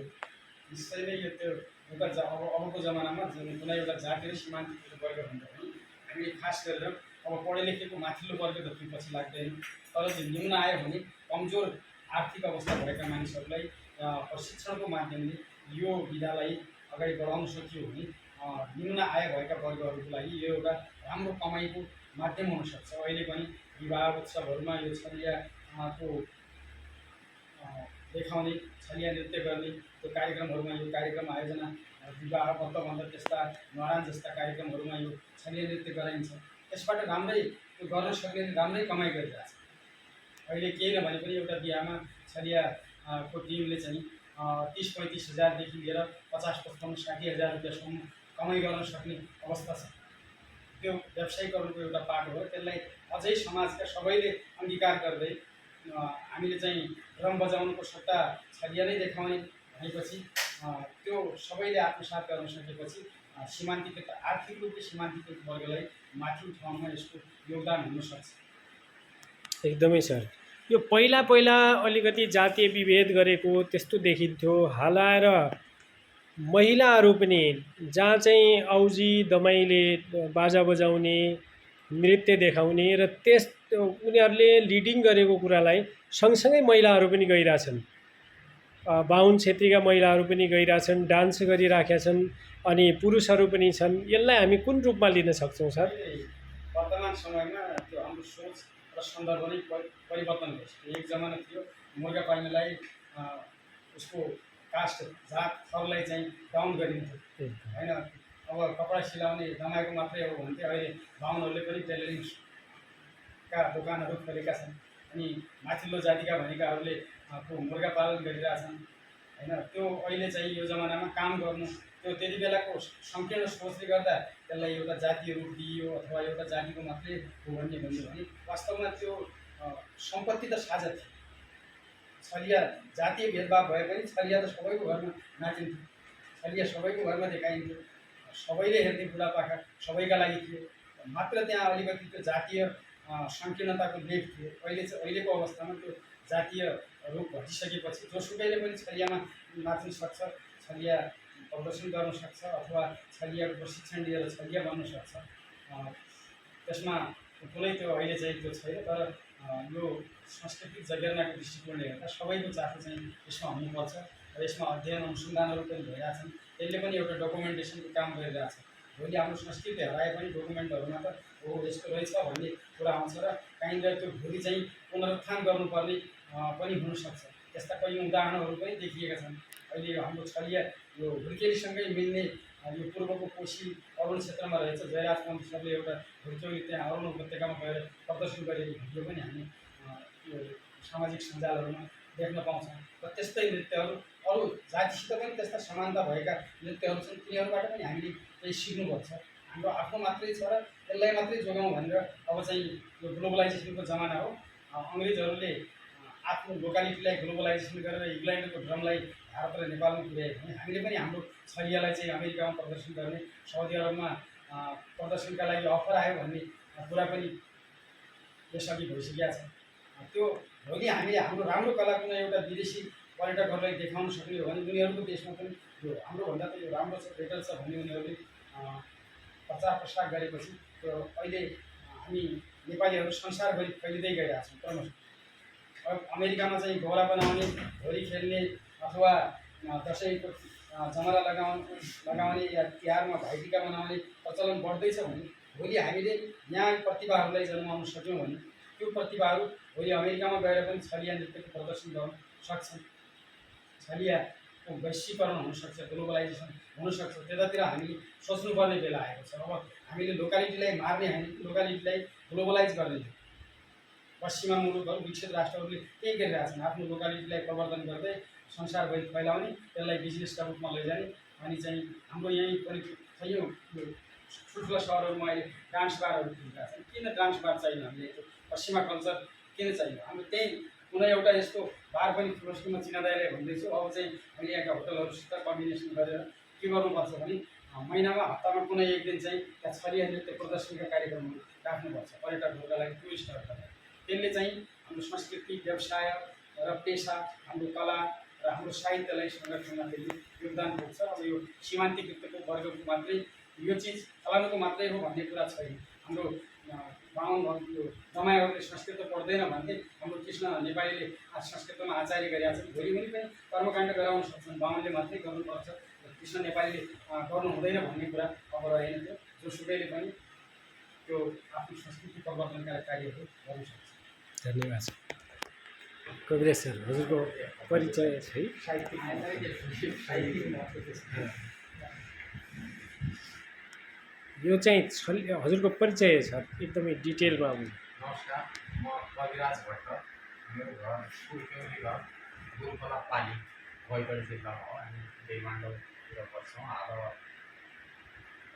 निश्चय नै यो त्यो अबको जमानामा जुन कुनै एउटा जाति र सीमान्तकृत वर्ग भन्दा पनि हामीले खास गरेर अब पढे लेखेको माथिल्लो वर्ग त त्यो पछि लाग्दैन, तर जो निम्न आयो भने कमजोर आर्थिक अवस्था भएका मानिसहरूलाई प्रशिक्षणको माध्यमले यो विधालाई अगाडि बढाउन सकियो भने निम्न आय भएका वर्गहरूको लागि यो एउटा राम्रो कमाइको माध्यम हुनसक्छ। अहिले पनि विवाह उत्सवहरूमा यो छलियाको देखाउने, छलिया नृत्य गर्ने त्यो कार्यक्रमहरूमा यो कार्यक्रम आयोजना, विवाह बन्द त्यस्ता न्वारान जस्ता कार्यक्रमहरूमा यो छलिया नृत्य गराइन्छ। त्यसबाट राम्रै त्यो गर्न सक्ने राम्रै कमाइ गरिरहेछ। अहिले केही नभने पनि एउटा बिहामा छलियाको टिमले चाहिँ 30-35 हजारदेखि लिएर 50-55-60 हजार रुपियाँसम्म कमाइ गर्न सक्ने अवस्था छ। त्यो व्यावसायिकरणको एउटा पाटो हो। त्यसलाई अझै समाजका सबैले अङ्गीकार गर्दै हामीले चाहिँ ड्रम बजाउनुको सट्टा छलिया नै देखाउने भनेपछि त्यो सबैले आत्मसात गर्न सकेपछि सीमान्तकृत आर्थिक रूपले सीमान्तकृत वर्गलाई माथि उठाउनमा यसको योगदान हुनसक्छ। एकदमै सर, यो पहिला अलिकति जातीय विभेद गरेको त्यस्तो देखिन्थ्यो। हाल आएर महिलाहरू पनि जहाँ चाहिँ औजी दमाईले बाजा बजाउने, नृत्य देखाउने र उनीहरूले लिडिङ गरेको कुरालाई सँगसँगै महिलाहरू पनि गइरहेछन्। बाहुन क्षेत्रीका महिलाहरू पनि गइरहेछन्, डान्स गरिराखेका छन्, अनि पुरुषहरू पनि छन्। यसलाई हामी कुन रूपमा लिन सक्छौँ सर? वर्तमान समयमा त्यो हाम्रो सोच र सन्दर्भ नै परिवर्तन भइसक्यो। एक जमाना थियो मुर्गा पाल्नेलाई उसको कास्ट जात थरलाई चाहिँ डाउन गरिन्थ्यो होइन। अब कपडा सिलाउने दमाईको मात्रै हो भन्थे। अहिले बाहुनहरूले पनि टेलरिङका दोकानहरू खोलेका छन्। अनि माथिल्लो जातिका भनेकाहरूले मुर्गा पालन गरिरहेछन् होइन। त्यो अहिले चाहिँ यो जमानामा काम गर्नु त्यो त्यति बेलाको सङ्कीर्ण सोचले गर्दा त्यसलाई एउटा जातीय रूप दिइयो अथवा एउटा जातिको मात्रै हो भन्ने भन्यो भने वास्तवमा त्यो सम्पत्ति त साझा थियो। छलिया जातीय भेदभाव भए पनि छलिया त सबैको घरमा नाचिन्थ्यो, छलिया सबैको घरमा देखाइन्थ्यो, सबैले हेर्ने बुढापाका सबैका लागि थियो। मात्र त्यहाँ अलिकति त्यो जातीय सङ्कीर्णताको लेख थियो। अहिलेको अवस्थामा त्यो जातीय रूप घटिसकेपछि जोसुकैले पनि छलियामा नाच्न सक्छ, छलिया प्रदर्शन गर्न सक्छ अथवा छलियाको प्रशिक्षण लिएर छलिया बन्न सक्छ। त्यसमा कुनै त्यो अहिले चाहिँ त्यो छैन। तर यो सांस्कृतिक जगेर्नाको दृष्टिकोणले हेर्दा सबैको चासो चाहिँ यसमा हुनुपर्छ र यसमा अध्ययन अनुसन्धानहरू पनि भइरहेछन्। त्यसले पनि एउटा डकुमेन्टेसनको काम गरिरहेछ। भोलि हाम्रो संस्कृति हराए पनि डकुमेन्टहरूमा त हो यस्तो रहेछ भन्ने कुरा आउँछ र काहीँनिर त्यो भोलि चाहिँ पुनरुत्थान गर्नुपर्ने पनि हुनसक्छ। त्यस्ता कयौँ उदाहरणहरू पनि देखिएका छन्। अहिले हाम्रो छलिया यो हुर्केलीसँगै मिल्ने यो पूर्वको कोशी अरुण क्षेत्रमा रहेछ। जयराज पन्त सरले एउटा हुर्केली त्यहाँ अरुण उपत्यकामा गएर प्रदर्शन गरेको भिडियो पनि हामी यो सामाजिक सञ्जालहरूमा देख्न पाउँछौँ। र त्यस्तै नृत्यहरू अरू जातिसित पनि त्यस्ता समानता भएका नृत्यहरू छन्। तिनीहरूबाट पनि हामीले केही सिक्नुपर्छ। हाम्रो आफ्नो मात्रै छ र यसलाई मात्रै जोगाउँ भनेर अब चाहिँ यो ग्लोबलाइजेसनको जमाना हो। अङ्ग्रेजहरूले आफ्नो लोकालिटीलाई ग्लोबलाइजेसन गरेर इङ्ल्यान्डको ड्रमलाई भारत र नेपालमा पुर्यायो भने हामीले पनि हाम्रो छलियालाई चाहिँ अमेरिकामा प्रदर्शन गर्ने, साउदी अरबमा प्रदर्शनका लागि अफर आयो भन्ने कुरा पनि यसअघि भइसकेका छ। त्यो भोलि हामीले हाम्रो राम्रो कला कुनै एउटा विदेशी पर्यटकहरूलाई देखाउन सक्ने हो भने उनीहरूको देशमा पनि यो हाम्रोभन्दा त यो राम्रो छ, बेटर छ भन्ने उनीहरूले प्रचार प्रसार गरेपछि त्यो अहिले हामी नेपालीहरू संसारभरि फैलिँदै गइरहेका छौँ क्रमशः। अब अमेरिकामा चाहिँ गोला बनाउने, होली खेल्ने अथवा दसैँको जमरा लगाउने या तिहारमा भाइटिका मनाउने प्रचलन बढ्दैछ भने भोलि हामीले यहाँ प्रतिभाहरूलाई जन्माउन सक्यौँ भने त्यो प्रतिभाहरू भोलि अमेरिकामा गएर पनि छलिया नृत्यको प्रदर्शन गर्न सक्छन्। छलियाको वैश्वीकरण हुनसक्छ, ग्लोबलाइजेसन हुनसक्छ। त्यतातिर हामीले सोच्नुपर्ने बेला आएको छ। अब हामीले लोकालिटीलाई मार्ने होइन, लोकालिटीलाई ग्लोबलाइज गर्ने। पश्चिमा मुलुकहरू, विकसित राष्ट्रहरूले त्यही गरिरहेछन्। आफ्नो लोकालिटीलाई प्रवर्धन गर्दै संसारभरि फैलाउने, त्यसलाई बिजनेसका रूपमा लैजाने। अनि चाहिँ हाम्रो यहीँ पनि कयौँ ठुल्ठुला सहरहरूमा अहिले डान्स बारहरू खुलिरहेका छन्। किन डान्स बार चाहियो हामीले? पश्चिमा कल्चर किन चाहियो? हामी त्यही कुनै एउटा यस्तो बार पनि ठुलोमा चिनादायले भन्दैछु। अब चाहिँ हामीले यहाँका होटलहरूसित कम्बिनेसन गरेर के गर्नुपर्छ भने महिनामा हप्तामा कुनै एक दिन चाहिँ त्यहाँ छलिया नृत्य प्रदर्शनीका कार्यक्रमहरू राख्नुपर्छ पर्यटकहरूका लागि, टुरिस्टहरूका लागि। त्यसले चाहिँ हाम्रो संस्कृति, व्यवसाय र पेसा, हाम्रो कला र हाम्रो साहित्यलाई संरक्षणमा फेरि योगदान पुग्छ। अब यो सीमान्तकृतको वर्गको मात्रै यो चिज फलानुको मात्रै हो भन्ने कुरा छैन। हाम्रो बाहुन भन्थ्यो दमाईहरूले संस्कृत पढ्दैन भन्थे हाम्रो कृष्ण नेपालीले संस्कृतमा आचार्य गरेका छन् भोलि पनि कर्मकाण्ड गराउन सक्छन् बाहुनले मात्रै गर्नुपर्छ कृष्ण नेपालीले गर्नु हुँदैन भन्ने कुरा अब रहेन थियो जोसुकैले पनि त्यो आफ्नो संस्कृति परिवर्तनका कार्यहरू गर्न सक्छ। धन्यवाद कविराज सर हजुरको परिचय है यो चाहिँ हजुरको परिचय छ एकदमै डिटेलमा आउनु। नमस्कार, म कविराज भट्ट। मेरो घर सुर्खेउली घर गुरुकला पाली बैतडी जिल्लामा हो। हामी देवाण्डतिर बस्छौँ। हाल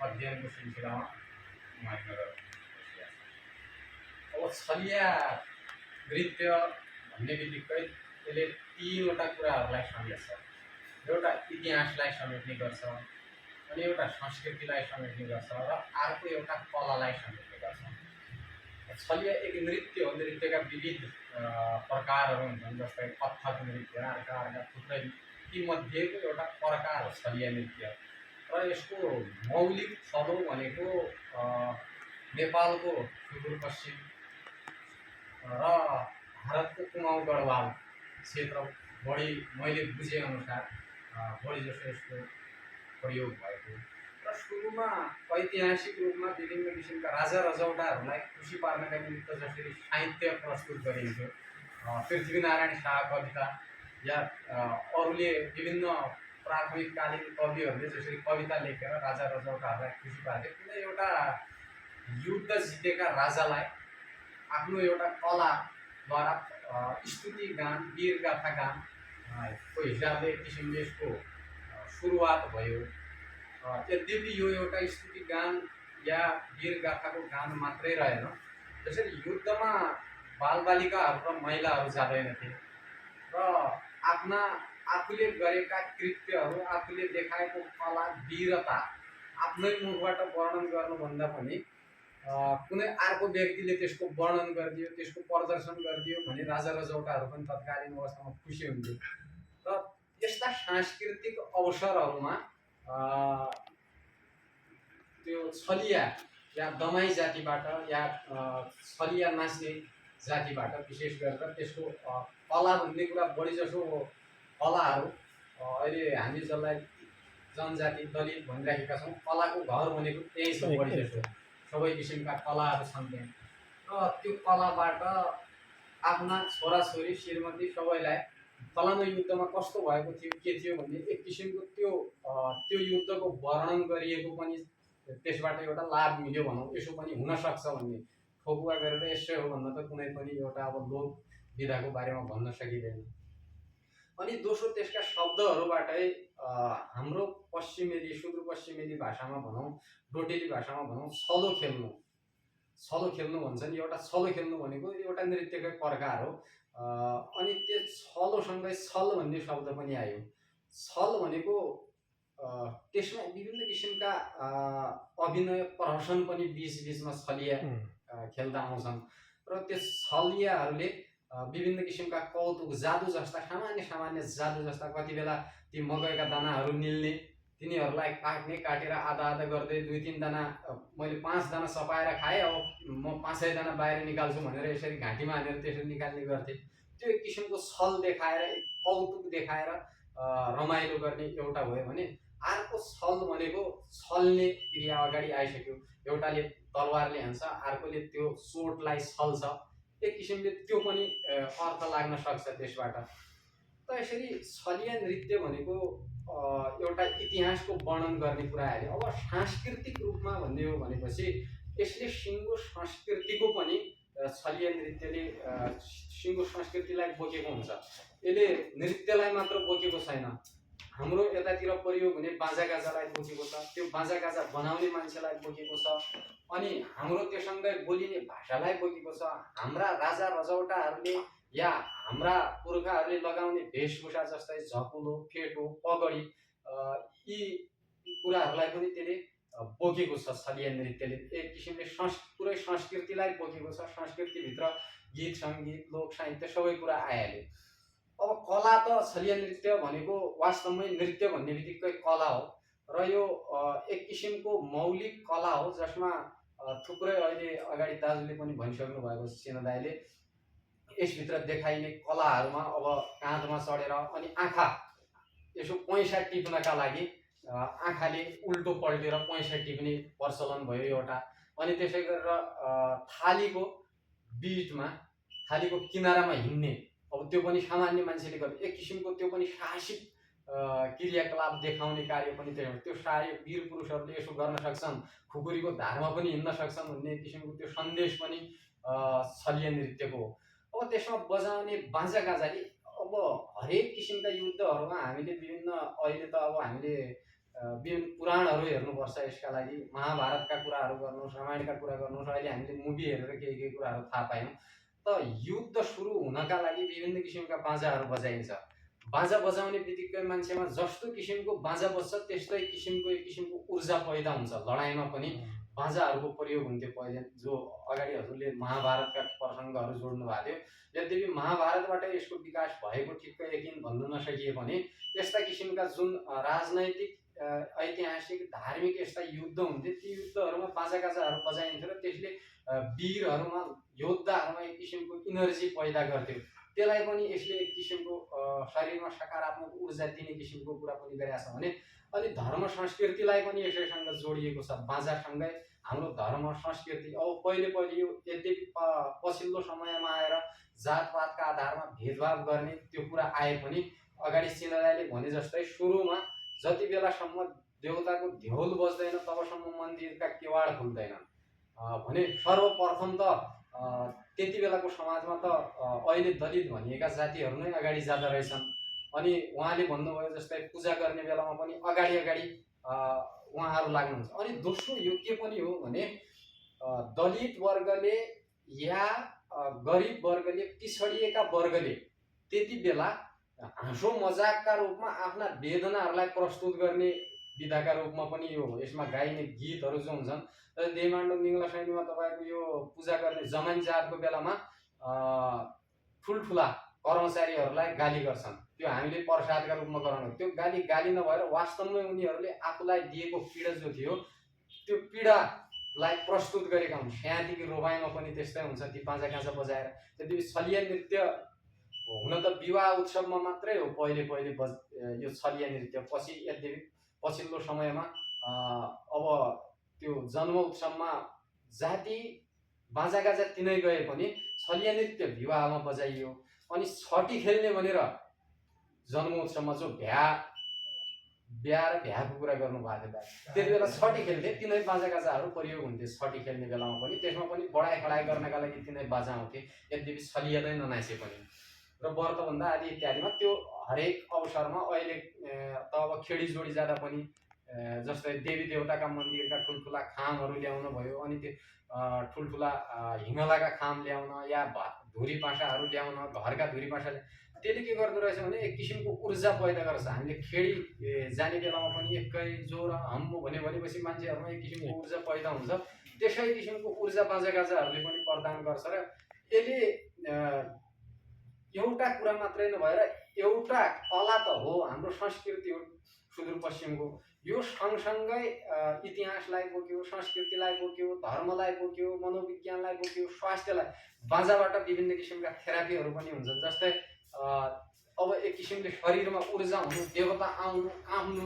अध्ययनको सिलसिलामा महेन्द्रनगर बसिरहेको छ। अब छलिया नृत्य भन्ने बित्तिकै यसले तीनवटा कुराहरूलाई समेट्छ। एउटा इतिहासलाई समेट्ने गर्छ, अनि एउटा संस्कृतिलाई समेट्ने गर्छ र अर्को एउटा कलालाई समेट्ने गर्छ। छलिया एक नृत्य हो। नृत्यका विविध प्रकारहरू हुन्छन्, जस्तै कथक नृत्य, अर्का थुप्रै, तीमध्येको एउटा प्रकार हो छलिया नृत्य। र यसको मौलिक थलो भनेको नेपालको सुदूरपश्चिम र भारतको कुमाउँ गढवाल क्षेत्र बढी मैले बुझेअनुसार बढी जसो यसको प्रयोग भएको र सुरुमा ऐतिहासिक रूपमा विभिन्न किसिमका राजा रजौटाहरूलाई खुसी पार्नका निमित्त जसरी साहित्य प्रस्तुत गरिन्थ्यो, पृथ्वीनारायण शाह कविता या अरूले विभिन्न प्राथमिककालीन कविहरूले जसरी कविता लेखेर राजा रजौटाहरूलाई खुसी पार्थे, कुनै एउटा युद्ध जितेका राजालाई आफ्नो एउटा कलाद्वारा स्तुति गान, वीरगाथा गानको हिसाबले एक किसिमले यसको सुरुवात भयो। यद्यपि यो एउटा स्तुति गान या वीरगाथाको गान मात्रै रहेन। जसरी युद्धमा बालबालिकाहरू र महिलाहरू जाँदैनथे र आफूले गरेका कृत्यहरू, आफूले देखाएको कला, वीरता आफ्नै मुखबाट वर्णन गर्नुभन्दा पनि कुनै अर्को व्यक्तिले त्यसको वर्णन गरिदियो, त्यसको प्रदर्शन गरिदियो भने राजा रजौटाहरू पनि तत्कालीन अवस्थामा खुसी हुन्थ्यो। र यस्ता सांस्कृतिक अवसरहरूमा त्यो छलिया या दमाई जातिबाट या छलिया नाच्ने जातिबाट विशेष गरेर त्यसको कला भन्ने कुरा बढी जसो कलाहरू अहिले हामी जसलाई जनजाति दलित भनिरहेका छौँ, कलाको घर भनेको त्यही छ। बढी जसो सबै किसिमका कलाहरू छन् त्यहाँ र त्यो कलाबाट आफ्ना छोराछोरी, श्रीमती सबैलाई फलानु युद्धमा कस्तो भएको थियो, के थियो भन्ने एक किसिमको त्यो युद्धको वर्णन गरिएको पनि त्यसबाट एउटा लाभ मिल्यो भनौँ, यसो पनि हुनसक्छ भन्ने ठोकुवा गरेर यसो हो भन्न त कुनै पनि एउटा अब लोक विधाको बारेमा भन्न सकिँदैन। अनि दोस्रो त्यसका शब्दहरूबाटै हाम्रो पश्चिमेली, सुदूरपश्चिमेली भाषामा भनौँ, डोटेली भाषामा भनौँ, छलो खेल्नु भन्छन्। एउटा छलो खेल्नु भनेको एउटा नृत्यकै प्रकार हो। अनि त्यो छलोसँगै छल भन्ने शब्द पनि आयो। छल भनेको त्यसमा विभिन्न किसिमका अभिनय प्रहसन पनि बिचमा छलिया खेल्दा आउँछन् र त्यो छलियाहरूले विभिन्न किसिमका कौतुक, जादु जस्ता सामान्य जादु जस्ता, कति बेला ती मकैका दानाहरू निल्ने, तिनीहरूलाई काटेर आधा गर्दै 2-3 दाना, मैले 5 दाना सपाएर खाएँ, अब म 5 दाना बाहिर निकाल्छु भनेर यसरी घाँटीमा हानेर त्यसरी निकाल्ने गर्थे। त्यो एक किसिमको छल देखाएर, कौतुक देखाएर रमाइलो गर्ने एउटा भयो भने अर्को छल भनेको छल्ने क्रिया अगाडि आइसक्यो। एउटाले तरवारले हान्छ, अर्कोले त्यो चोटलाई छल्छ। एक किसिमले त्यो पनि अर्थ लाग्न सक्छ त्यसबाट। त यसरी छलिया नृत्य भनेको एउटा इतिहासको वर्णन गर्ने कुरा आयो। अब सांस्कृतिक रूपमा भन्ने हो भनेपछि यसले सिङ्गो संस्कृतिको पनि, छलिया नृत्यले सिङ्गो संस्कृतिलाई बोकेको हुन्छ। यसले नृत्यलाई मात्र बोकेको छैन, हाम्रो यतातिर प्रयोग हुने बाजागाजालाई बोकेको छ, त्यो बाजागाजा बनाउने मान्छेलाई बोकेको छ, अनि हाम्रो त्योसँगै बोलिने भाषालाई बोकेको छ। हाम्रा राजा रजौटाहरूले या हाम्रा पुर्खाहरूले लगाउने वेशभूषा जस्तै झकुलो, फेटो, पगडी, यी कुराहरूलाई पनि त्यसले बोकेको छ। छलिया नृत्यले एक किसिमले पुरै संस्कृतिलाई बोकेको छ। संस्कृतिभित्र गीत सङ्गीत, लोक साहित्य सबै कुरा आइहाल्यो। अब कला त छलिया नृत्य भनेको वास्तवमै नृत्य भन्ने बित्तिकै कला हो र यो एक किसिमको मौलिक कला हो जसमा थुप्रै अहिले अगाडि दाजुले पनि भनिसक्नु भएको छ सेना दाइले, यसभित्र देखाइने कलाहरूमा अब काँधमा चढेर अनि आँखा यसो पैसा टिप्नका लागि आँखाले उल्टो पल्टेर पैसा टिप्ने प्रचलन भयो एउटा। अनि त्यसै गरेर थालीको बिचमा थालीको किनारामा हिँड्ने, अब त्यो पनि सामान्य मान्छेले गर्छ, एक किसिमको त्यो पनि साहसिक क्रियाकलाप देखाउने कार्य पनि त्यो सायद वीर पुरुषहरूले यसो गर्न सक्छन्, खुकुरीको धारमा पनि हिँड्न सक्छन् भन्ने किसिमको त्यो सन्देश पनि छलिया नृत्यको हो। अब त्यसमा बजाउने बाजा गाजाले अब हरेक किसिमका युद्धहरूमा हामीले विभिन्न, अहिले त अब हामीले विभिन्न पुराणहरू हेर्नुपर्छ यसका लागि, महाभारतका कुराहरू गर्नुहोस्, रामायणका कुरा गर्नुहोस्, अहिले हामीले मुभी हेरेर केही कुराहरू थाहा पायौँ। त युद्ध सुरु हुनका लागि विभिन्न किसिमका बाजाहरू बजाइन्छ। बाजा बजाउने बित्तिकै मान्छेमा जस्तो किसिमको बाजा बज्छ त्यस्तै किसिमको एक किसिमको ऊर्जा पैदा हुन्छ। लडाइँमा पनि बाजाहरूको प्रयोग हुन्थ्यो पहिले, जो अगाडि हजुरले महाभारतका प्रसङ्गहरू जोड्नु भएको थियो। यद्यपि महाभारतबाट यसको विकास भएको ठिक्क यकिन भन्नु नसकिए पनि यस्ता किसिमका जुन राजनैतिक, ऐतिहासिक, धार्मिक यस्ता युद्ध हुन्थे, ती युद्धहरूमा बाजागाजाहरू बजाइन्थ्यो र त्यसले वीरहरूमा, योद्धाहरूमा एक किसिमको इनर्जी पैदा गर्थ्यो। त्यसलाई पनि यसले एक किसिमको शरीरमा सकारात्मक ऊर्जा दिने किसिमको कुरा पनि गरेका छ भने, अनि धर्म संस्कृतिलाई पनि यसैसँग जोडिएको छ। बाजासँगै हाम्रो धर्म संस्कृति अब पहिले यो यद्यपि पछिल्लो समयमा आएर जातपातका आधारमा भेदभाव गर्ने त्यो कुरा आए पनि अगाडि सिनादाले भने जस्तै सुरुमा जति बेलासम्म देउताको ढ्योल बज्दैन तबसम्म मन्दिरका केवाड खुल्दैनन् भने सर्वप्रथम त त्यति बेलाको समाजमा त अहिले दलित भनिएका जातिहरू नै अगाडि जाँदा रहेछन्। अनि उहाँले भन्नुभयो जस्तै पूजा गर्ने बेलामा पनि अगाडि उहाँहरू लाग्नुहुन्छ। अनि दोस्रो यो के पनि हो भने दलित वर्गले या गरिब वर्गले, पिछडिएका वर्गले त्यति बेला हाँसो मजाकका रूपमा आफ्ना वेदनाहरूलाई प्रस्तुत गर्ने विधाका रूपमा पनि यो यसमा गाइने गीतहरू जो हुन्छन्, देमाण्डो निङ्ला शैलीमा तपाईँको यो पूजा गर्ने जमान जातको बेलामा ठुल्ठुला कर्मचारीहरूलाई गाली गर्छन्, त्यो हामीले प्रसादका रूपमा गराउनु। त्यो गाली नभएर वास्तवमै उनीहरूले आफूलाई दिएको पीडा जो थियो त्यो पीडालाई प्रस्तुत गरेका हुन्। स्याहादेखि रोबाइमा पनि त्यस्तै हुन्छ, ती बाजा गाजा बजाएर। त्यति छलिया नृत्य हुन त विवाह उत्सवमा मात्रै हो पहिले यो छलिया नृत्य। पछि यद्यपि पछिल्लो समयमा अब त्यो जन्म उत्सवमा जाति बाजागाजा तिनै गए पनि छलिया नृत्य विवाहमा बजाइयो। अनि छठी खेल्ने भनेर जन्म उत्सवमा जो भ्या र भ्याको कुरा गर्नु भएको थियो, त्यति बेला छठी खेल्थे, तिनै बाजागाजाहरू प्रयोग हुन्थे छठी खेल्ने बेलामा पनि। त्यसमा पनि बढाइ खडाइ गर्नका लागि तिनै बाजा आउँथे, यद्यपि छलिया नै ननाचे पनि। र व्रतभन्दा आदि इत्यादिमा त्यो हरेक अवसरमा अहिले त अब खेडी जोडी जाँदा पनि जस्तै देवी देवताका मन्दिरका ठुल्ठुला खामहरू ल्याउन भयो, अनि त्यो ठुल्ठुला हिमालयका खाम ल्याउन या धुरी पासाहरू ल्याउन, घरका धुरी पासा, त्यसले के गर्दो रहेछ भने एक किसिमको ऊर्जा पैदा गर्छ। हामीले खेडी जाने बेलामा पनि एकै जोर हम्मो भनेपछि मान्छेहरूमा एक किसिमको ऊर्जा पैदा हुन्छ। त्यसै किसिमको ऊर्जा बाजागाजाहरूले पनि प्रदान गर्छ। र यसले एउटा कुरा मात्रै नभएर एउटा कला त हो, हाम्रो संस्कृति हो सुदूरपश्चिमको। यो सँगसँगै इतिहासलाई बोक्यो, संस्कृतिलाई बोक्यो, धर्मलाई बोक्यो, मनोविज्ञानलाई बोक्यो, स्वास्थ्यलाई। बाजाबाट विभिन्न किसिमका थेरापीहरू पनि हुन्छन्। जस्तै अब एक किसिमले शरीरमा ऊर्जा हुनु, देवता आउनु, काम्नु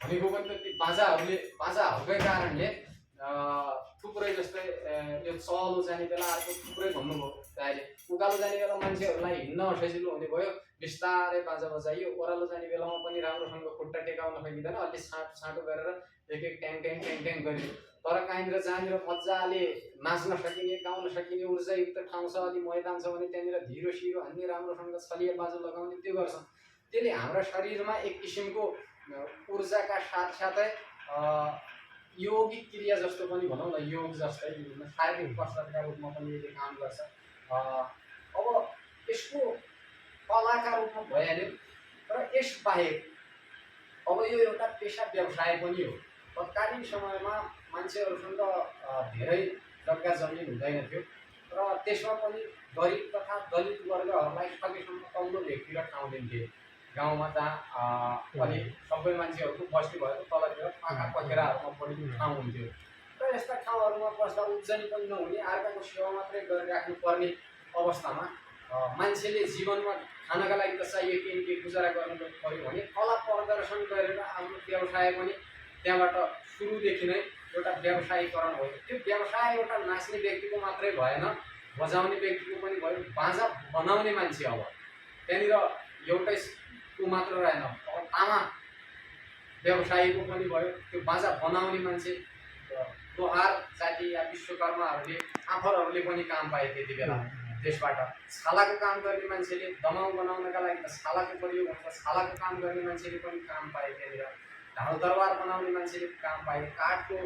भनेको पनि त ती बाजाहरूकै कारणले थुप्रै। जस्तै यो चलो जाने बेला अर्को थुप्रै भन्नुभयो दाइले, उकालो जाने बेला मान्छेहरूलाई हिँड्न सजिलो हुने भयो, बिस्तारै बाजा बजाइयो। ओह्रालो जाने बेलामा पनि राम्रोसँग खुट्टा टेकाउन सकिँदैन, अलि साँटो गरेर एक ट्याङ ट्याङ गरियो। तर कहीँनिर जहाँनिर मजाले नाच्न सकिने, गाउन सकिने ऊर्जायुक्त ठाउँ छ, अलि मैदान छ भने त्यहाँनिर धिरो सिरो हान्ने, राम्रोसँग छलिया बाजा लगाउने, त्यो गर्छन्। त्यसले हाम्रा शरीरमा एक किसिमको ऊर्जाका साथसाथै यौगिक क्रिया जस्तो पनि भनौँ न, योग जस्तै शारीरिक कसरतका रूपमा पनि यसले काम गर्छ। अब यसको कलाका रूपमा भइहाल्यो। र यसबाहेक अब यो एउटा पेसा व्यवसाय पनि हो। तत्कालीन समयमा मान्छेहरूसँग धेरै जग्गा जमिन हुँदैन थियो र त्यसमा पनि गरिब तथा दलित वर्गहरूलाई सकेसम्म तल्लो भेगतिर ठाउँ दिन्थे। गाउँमा जहाँ अलि सबै मान्छेहरूको बस्ती भएको तलतिर पाखा पखेराहरूमा बढी ठाउँ हुन्थ्यो। र यस्ता ठाउँहरूमा बस्दा उब्जनी पनि नहुने अर्काको सेवा मात्रै गरिराख्नु पर्ने अवस्थामा मान्छेले जीवनमा खानका लागि त चाहियो केही गुजारा गर्नु पर्यो भने कला प्रदर्शन गरेर आफ्नो व्यवसाय पनि त्यहाँबाट सुरुदेखि नै एउटा व्यवसायीकरण भयो। त्यो व्यवसाय एउटा नाच्ने व्यक्तिको मात्रै भएन, बजाउने व्यक्तिको पनि भयो, बाजा बनाउने मान्छे अब त्यहाँनिर एउटैको मात्र रहेन, अब तामा व्यवसायीको पनि भयो, त्यो बाजा बनाउने मान्छे लोहार जाति या विश्वकर्माहरूले आफरहरूले पनि काम पाए त्यति बेला। त्यसबाट छालाको काम गर्ने मान्छेले दमाउ बनाउनका लागि त छालाको प्रयोग हुन्छ, छालाको काम गर्ने मान्छेले पनि काम पाए त्यहाँनिर, ढाड दरबार बनाउने मान्छेले काम पाए, काठको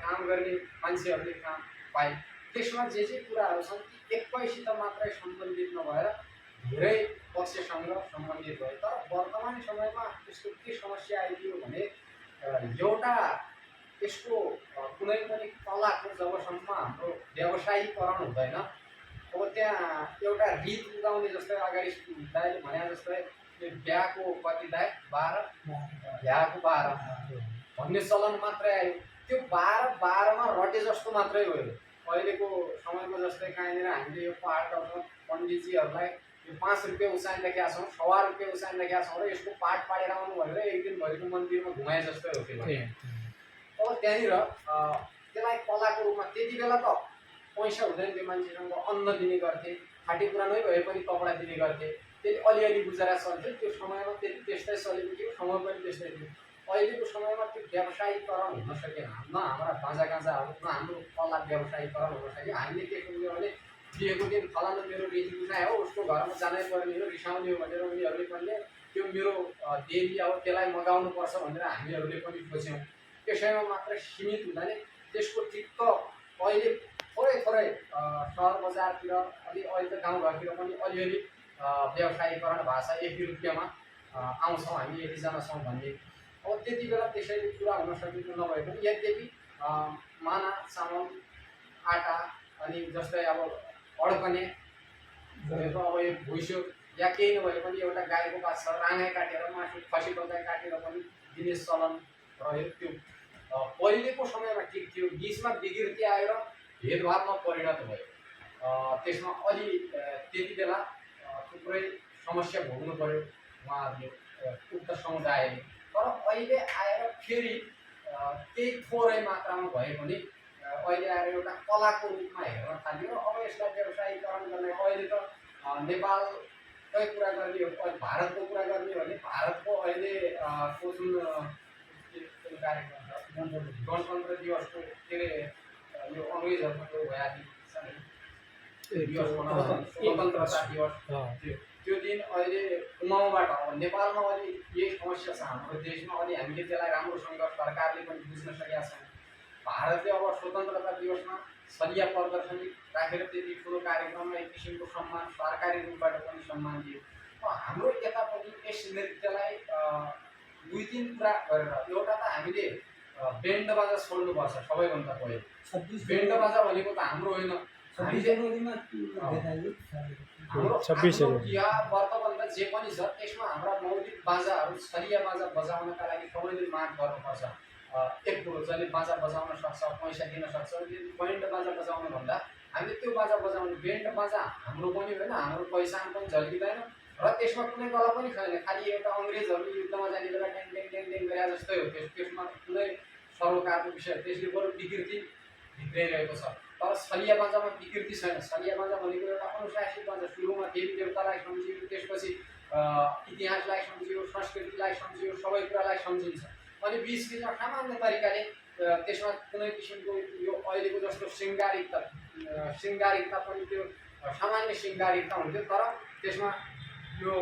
काम गर्ने मान्छेहरूले काम पाए। त्यसमा जे कुराहरू छन् ती एकैसित मात्रै सम्बन्धित नभएर धेरै पक्षसँग सम्बन्धित भयो। तर वर्तमान समयमा यसको के समस्या आइदियो भने एउटा यसको कुनै पनि कलाको जबसम्म हाम्रो व्यवसायीकरण हुँदैन, अब त्यहाँ एउटा रीत उगाउने जस्तै अगाडि दाइले भने जस्तै बिहाको कति दाइ 12 बिहाको 12 भन्ने चलन मात्रै आयो। त्यो 12-12मा रटे जस्तो मात्रै भयो। अहिलेको समयमा जस्तै कहाँनिर हामीले यो पाठ गर्छौँ, पण्डितजीहरूलाई यो 5 रुपियाँ उचाइ लेखेका छौँ, 1.25 रुपियाँ उचाइ लेखेका छौँ र यसको पाठ पाडेर आउनु भनेर एक दिनभरिको मन्दिरमा घुमाए जस्तै हो त्यो। अब त्यहाँनिर त्यसलाई कलाको रूपमा त्यति बेला त पैसा हुँदैन, त्यो मान्छेसँग अन्न दिने गर्थे, खानेकुरा नै भए पनि कपडा दिने गर्थे, त्यसले अलिअलि गुजारा चल्थ्यो। त्यो समयमा त्यस्तै चलेको थियो, समय पनि त्यस्तै थियो। अहिलेको समयमा त्यो व्यवसायीकरण हुन सकेन, न हाम्रा बाजागाजाहरू, न हाम्रो कला व्यवसायीकरण हुन सक्यो। हामीले के सोच्यौँ भने बिहेको दिन फलानु मेरो बेटी उठाए हो, उसको घरमा जानै पर्ने हो, रिसाउने हो भनेर उनीहरूले पनि त्यो मेरो देवी अब त्यसलाई मगाउनुपर्छ भनेर हामीहरूले पनि खोज्यौँ। त्यसैमा मात्र सीमित हुँदैन, त्यसको ठिक्क अहिले थोरै सहर बजारतिर अलि अहिले त गाउँघरतिर पनि अलिअलि व्यवसायीकरण भाषा 1 रुपियाँमा आउँछौँ हामी, यतिजना छौँ भन्ने। अब त्यति बेला त्यसैले पुरा हुन सकेको नभए पनि यद्यपि माना चामल आटा अनि जस्तै अब अड्कने भनेको अब यो भुइँसो या केही नभए पनि एउटा गाईको बाछा राँगाइ काटेर मासु खसी टोकाइ काटेर पनि दिने चलन रह्यो। त्यो पहिलेको समयमा ठिक थियो, बिचमा विकृति आएर भेदभावमा परिणत भयो। त्यसमा अलि त्यति बेला थुप्रै समस्या भोग्नु पर्यो उहाँहरूले, उक्त समुदायले। तर अहिले आएर फेरि केही थोरै मात्रामा भए पनि अहिले आएर एउटा कलाको रूपमा हेर्न थाल्यो। अब यसलाई व्यवसायीकरण गर्ने अहिले त नेपालकै कुरा गर्ने हो, भारतको कुरा गर्ने हो भने भारतको अहिले को जुन कार्यक्रम छ गणतन्त्र दिवसको के अरे यो अङ्ग्रेजहरूको दिवस मनाउँछ, स्वतन्त्रता दिवस, त्यो दिन अहिले कुमाउँबाट अब नेपालमा अलि यही समस्या छ हाम्रो देशमा, अलि हामीले त्यसलाई राम्रोसँग सरकारले पनि बुझ्न सकेका छैन। भारतले अब स्वतन्त्रता दिवसमा सलिया प्रदर्शनी राखेर त्यति ठुलो कार्यक्रममा एक किसिमको सम्मान सरकारी रूपबाट पनि सम्मान दियो। हाम्रो यतापट्टि यस नृत्यलाई 2-3 कुरा गरेर, एउटा त हामीले बेन्ड बाजा छोड्नुपर्छ सबैभन्दा पहिलो। बेन्ड बाजा भनेको त हाम्रो होइन, हाम्रो 26 बिहा व्रतबन्ध जे पनि छ त्यसमा हाम्रा मौलिक बाजाहरू छलिया बाजा बजाउनका लागि सबैले माग गर्नुपर्छ। एक कुरो जसले बाजा बजाउन सक्छ, पैसा दिन सक्छ, बेन्ड बाजा बजाउनु भन्दा हामीले त्यो बाजा बजाउने, बेन्ड बाजा हाम्रो पनि होइन, हाम्रो पैसा पनि झल्किँदैन र त्यसमा कुनै कला पनि छैन, खालि एउटा अङ्ग्रेजहरूले युद्धमा जाने बेला ड्याङ ड्याङ ड्याङ ड्याङ गरे जस्तै हो। त्यसमा कुनै सरोकारको विषय, त्यसले बरु विकृति भित्रिरहेको छ। तर छलिया बाजामा विकृति छैन। छलिया बाजा भनेको एउटा अनुशासित बाजा, सुरुमा देवी देवतालाई सम्झियो, त्यसपछि इतिहासलाई सम्झियो, संस्कृतिलाई सम्झियो, सबै कुरालाई सम्झिन्छ। अनि बिचमा सामान्य तरिकाले त्यसमा कुनै किसिमको यो अहिलेको जस्तो शृङ्गारिकता पनि त्यो सामान्य शृङ्गारिकता हुन्थ्यो, तर त्यसमा यो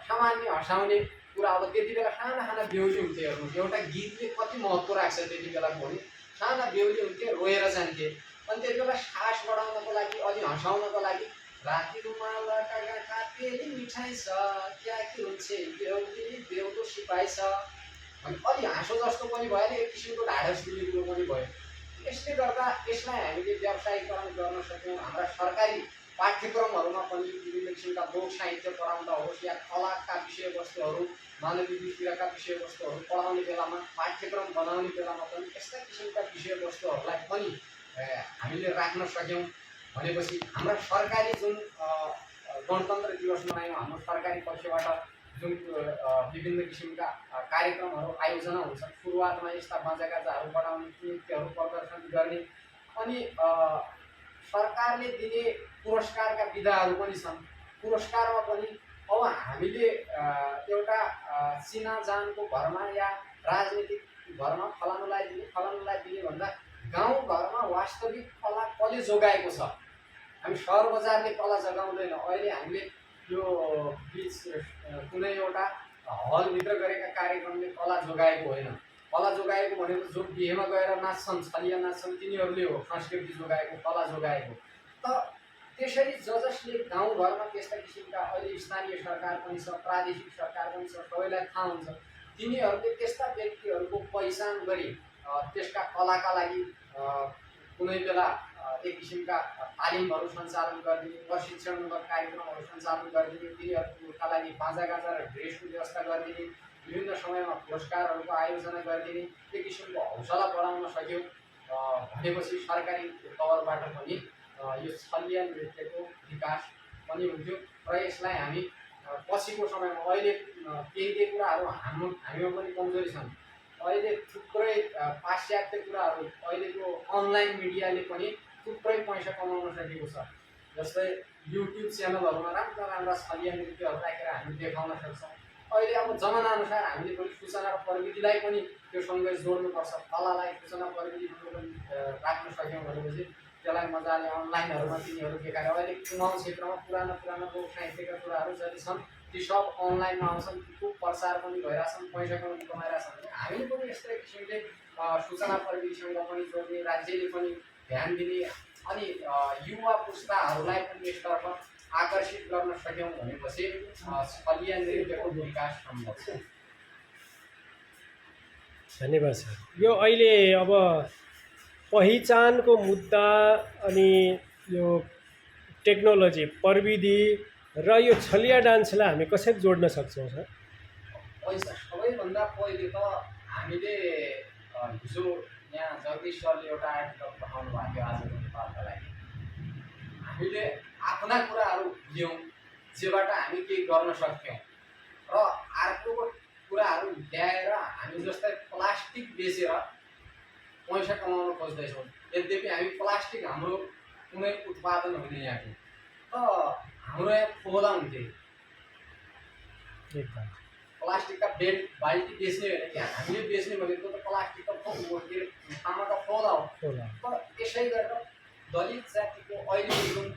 सामान्य हँसाउने कुरा। अब त्यति बेला साना बेहुली हुन्थे, हेर्नुहोस् एउटा गीतले कति महत्त्व राख्छ त्यति बेलाको भने। साना बेहुली हुन्थे, रोएर जान्थे, अनि त्यति बेला सास बढाउनको लागि, अलि हँसाउनको लागि राति रुमाल काटेली मिठाई छ, क्या के हुन्छ बेहुली बेहुलो सिपाही छ अनि अलि हाँसो जस्तो पनि भयो, एक किसिमको ढाडस दिने कुरो पनि भयो। यसले गर्दा यसलाई हामीले व्यवसायीकरण गर्न सक्यौँ। हाम्रा सरकारी पाठ्यक्रमहरूमा पनि विभिन्न किसिमका लोक साहित्य पढाउँदा होस् या कलाका विषयवस्तुहरू मानवीय विषयका विषयवस्तुहरू पढाउने बेलामा पाठ्यक्रम बनाउने बेलामा पनि यस्ता किसिमका विषयवस्तुहरूलाई पनि हामीले राख्न सक्यौँ भनेपछि हाम्रा सरकारी जुन गणतन्त्र दिवस मनायौँ हाम्रो सरकारी पक्षबाट जुन विभिन्न किसिमका कार्यक्रमहरू आयोजना हुन्छन् सुरुवातमा यस्ता बाजागाजाहरू बढाउने नृत्यहरू प्रदर्शन गर्ने अनि सरकारले दिने पुरस्कारका विधाहरू पनि छन् पुरस्कारमा पनि अब हामीले एउटा चिनाजानको भरमा या राजनीतिक भरमा फलानुलाई दिने भन्दा गाउँघरमा वास्तविक कला कसले जोगाएको छ हामी सहर बजारले कला जगाउँदैन अहिले हामीले यो बिच कुनै एउटा हलभित्र गरेका कार्यक्रमले कला जोगाएको होइन कला जोगाएको भनेको जो बिहेमा गएर नाच्छन् छलिया नाच्छन् तिनीहरूले हो संस्कृति जोगाएको कला जोगाएको त त्यसरी जसले गाउँघरमा त्यस्ता किसिमका अहिले स्थानीय सरकार पनि छ प्रादेशिक सरकार पनि छ सबैलाई थाहा हुन्छ तिनीहरूले त्यस्ता व्यक्तिहरूको पहिचान गरी त्यसका कलाका लागि कुनै बेला एक किसिमका तालिमहरू सञ्चालन गरिदिने प्रशिक्षणमूलक कार्यक्रमहरू सञ्चालन गरिदिने तिनीहरूका लागि बाजागाजा र ड्रेसको व्यवस्था गरिदिने विभिन्न समयमा पुरस्कारहरूको आयोजना गरिदिने एक किसिमको हौसला बढाउन सक्यो भनेपछि सरकारी तवरबाट पनि यो छलिया नृत्यको विकास पनि हुन्थ्यो र यसलाई हामी पछिको समयमा अहिले केही कुराहरू हामीमा पनि कमजोरी छन् अहिले थुप्रै पाश्चात्य कुराहरू अहिलेको अनलाइन मिडियाले पनि थुप्रै पैसा कमाउन सकेको छ जस्तै युट्युब च्यानलहरूमा राम्रा छलिया नृत्यहरू राखेर हामी देखाउन सक्छौँ अहिले अब जमानाअनुसार हामीले पनि सूचना र प्रविधिलाई पनि त्योसँगै जोड्नुपर्छ कलालाई सूचना प्रविधि पनि राख्न सक्यौँ भनेपछि त्यसलाई मजाले अनलाइनहरूमा तिनीहरू देखाएर अहिले कुमाउँ क्षेत्रमा पुराना लोक साहित्यका कुराहरू जति छन् ती सब अनलाइनमा आउँछन् खूब प्रचार पनि भइरहेछन् पैसा पनि कमाइरहेछन् हामीले पनि यस्तै किसिमले सूचना प्रविधिसँग पनि जोड्ने राज्यले पनि ध्यान दिने अनि युवा पुस्ताहरूलाई पनि यसतर्फ आकर्षित गर्न सक्यौँ भनेपछि छलिया नृत्यको विकास सम्भव छ। धन्यवाद सर। यो अहिले अब पहिचानको मुद्दा अनि यो टेक्नोलोजी प्रविधि र यो छलिया डान्सलाई हामी कसरी जोड्न सक्छौँ सर? पैसा सबैभन्दा पहिले त हामीले हिजो यहाँ जगदीश सरले एउटा आर्टिकल पठाउनु भएको थियो आजको नेपालका लागि हामीले आफ्ना कुराहरू लियौँ जेबाट हामी केही गर्न सक्थ्यौँ र अर्को कुराहरू ल्याएर हामी जस्तै प्लास्टिक बेचेर पैसा कमाउन खोज्दैछौँ यद्यपि हामी प्लास्टिक हाम्रो कुनै उत्पादन होइन यहाँको त हाम्रो यहाँ फोला हुन्थ्यो प्लास्टिकका बेल्ट बाल्टी बेच्ने होइन कि हामीले बेच्ने भनेको त प्लास्टिकका तामाका फोला हो तर यसै गरेर दलित जातिको अहिले जुन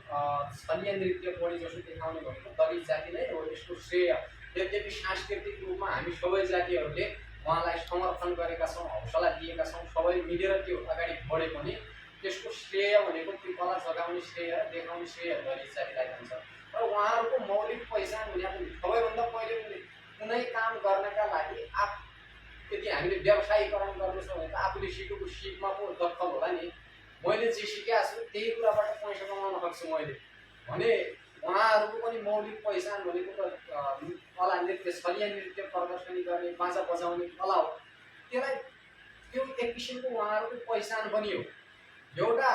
छलिया नृत्य बढी जसो देखाउने भनेको दलित जाति नै हो यसको श्रेय यद्यपि सांस्कृतिक रूपमा हामी सबै जातिहरूले उहाँलाई समर्थन गरेका छौँ हौसला दिएका छौँ सबै मिलेर त्यो अगाडि बढे पनि त्यसको श्रेय भनेको त्यो कला जगाउने श्रेय देखाउने श्रेय दलित जातिलाई जान्छ र उहाँहरूको मौलिक पहिचान भनेको सबैभन्दा पहिले कुनै काम गर्नका लागि यदि हामीले व्यवसायीकरण गर्नु छ भने त आफूले सिकेको सिपमा पो दखल होला नि मैले जे सिकेको छु त्यही कुराबाट पैसा कमाउन सक्छु मैले भने उहाँहरूको पनि मौलिक पहिचान भनेको त कला नृत्य छलिया नृत्य प्रदर्शनी गर्ने बाजा बजाउने कला हो त्यसलाई त्यो एक किसिमको उहाँहरूको पहिचान पनि हो एउटा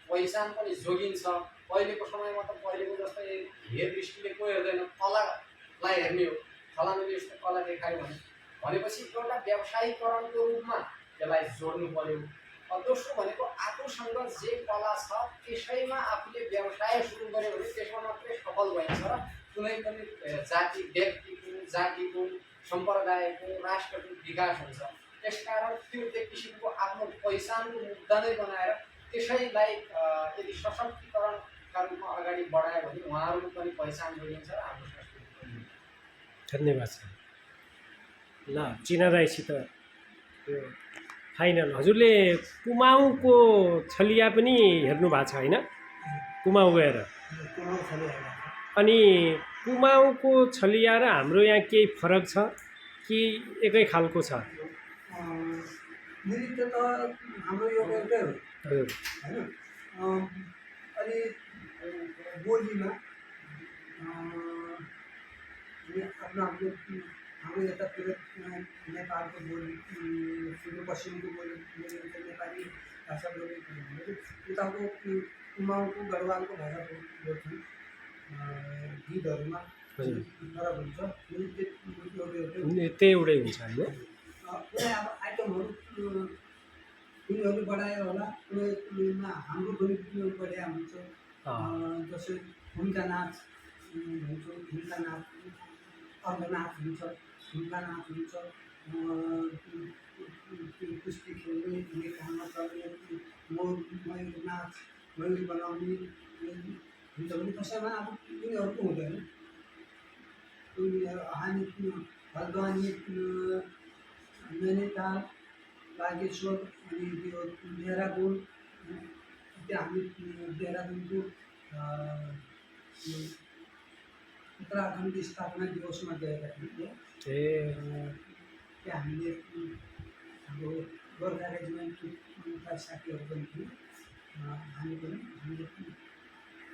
पहिचान पनि जोगिन्छ अहिलेको समयमा त पहिलेको जस्तै हेर दृष्टिले को हेर्दैन कलालाई हेर्ने हो फलानुले यस्तो कला देखायो भनेपछि एउटा व्यवसायीकरणको रूपमा त्यसलाई जोड्नु पर्यो दोस्रो भनेको आफूसँग जे कला छ त्यसैमा आफूले व्यवसाय सुरु गर्यो भने त्यसमा मात्रै सफल भइन्छ र कुनै पनि जाति व्यक्तिको जातिको सम्प्रदायको राष्ट्रको विकास हुन्छ त्यसकारण त्यो एक किसिमको आफ्नो पहिचानको मुद्दा नै बनाएर त्यसैलाई यदि सशक्तिकरणका रूपमा अगाडि बढायो भने उहाँहरूको पनि पहिचान जोडिन्छ र हाम्रो संस्कृति पनि। धन्यवाद सर। ल चिना राईसित यो फाइनल हजुरले कुमाउँको छलिया पनि हेर्नु भएको छ होइन? कुमाउँ गएर अनि कुमाउँको छलिया र हाम्रो यहाँ केही फरक छ कि एकै खालको छ? नृत्य त हाम्रो यो एउटै हो हजुर होइन अनि बोलीमा आफ्नो आफ्नो हाम्रो यतातिर नेपालको बोली सुदूरपश्चिमको बोली बोलिन्छ नेपाली भाषा बोलिन्छ भने उताको कुमाउँको गढवालको भाषा बोल्छन् गीतहरूमा फरक हुन्छ त्यही एउटै हुन्छ होइन कुनै अब आइटमहरू उनीहरूले बढायो होला कुनैमा हाम्रो पनि बढाइ हुन्छ जस्तै हुन्का नाच हुन्छ हुन्का नाच अर्धनाच हुन्छ हुन्का नाच हुन्छ कुस्ती खेल्ने काममा चल्ने मयूर नाच मयूर बनाउने हुन्छ भने कसैमा अब उनीहरूको हुँदैन हामी हल्द्वानी नैनीताल बागेश्वर अनि त्यो देहरादुन त्यहाँ हामी देहरादुनको उत्तराखण्ड स्थापना दिवसमा गएका थियौँ त्यहाँ हामीले हाम्रो गोर्खा रेजिमेन्टका साथीहरू पनि थियौँ हामीले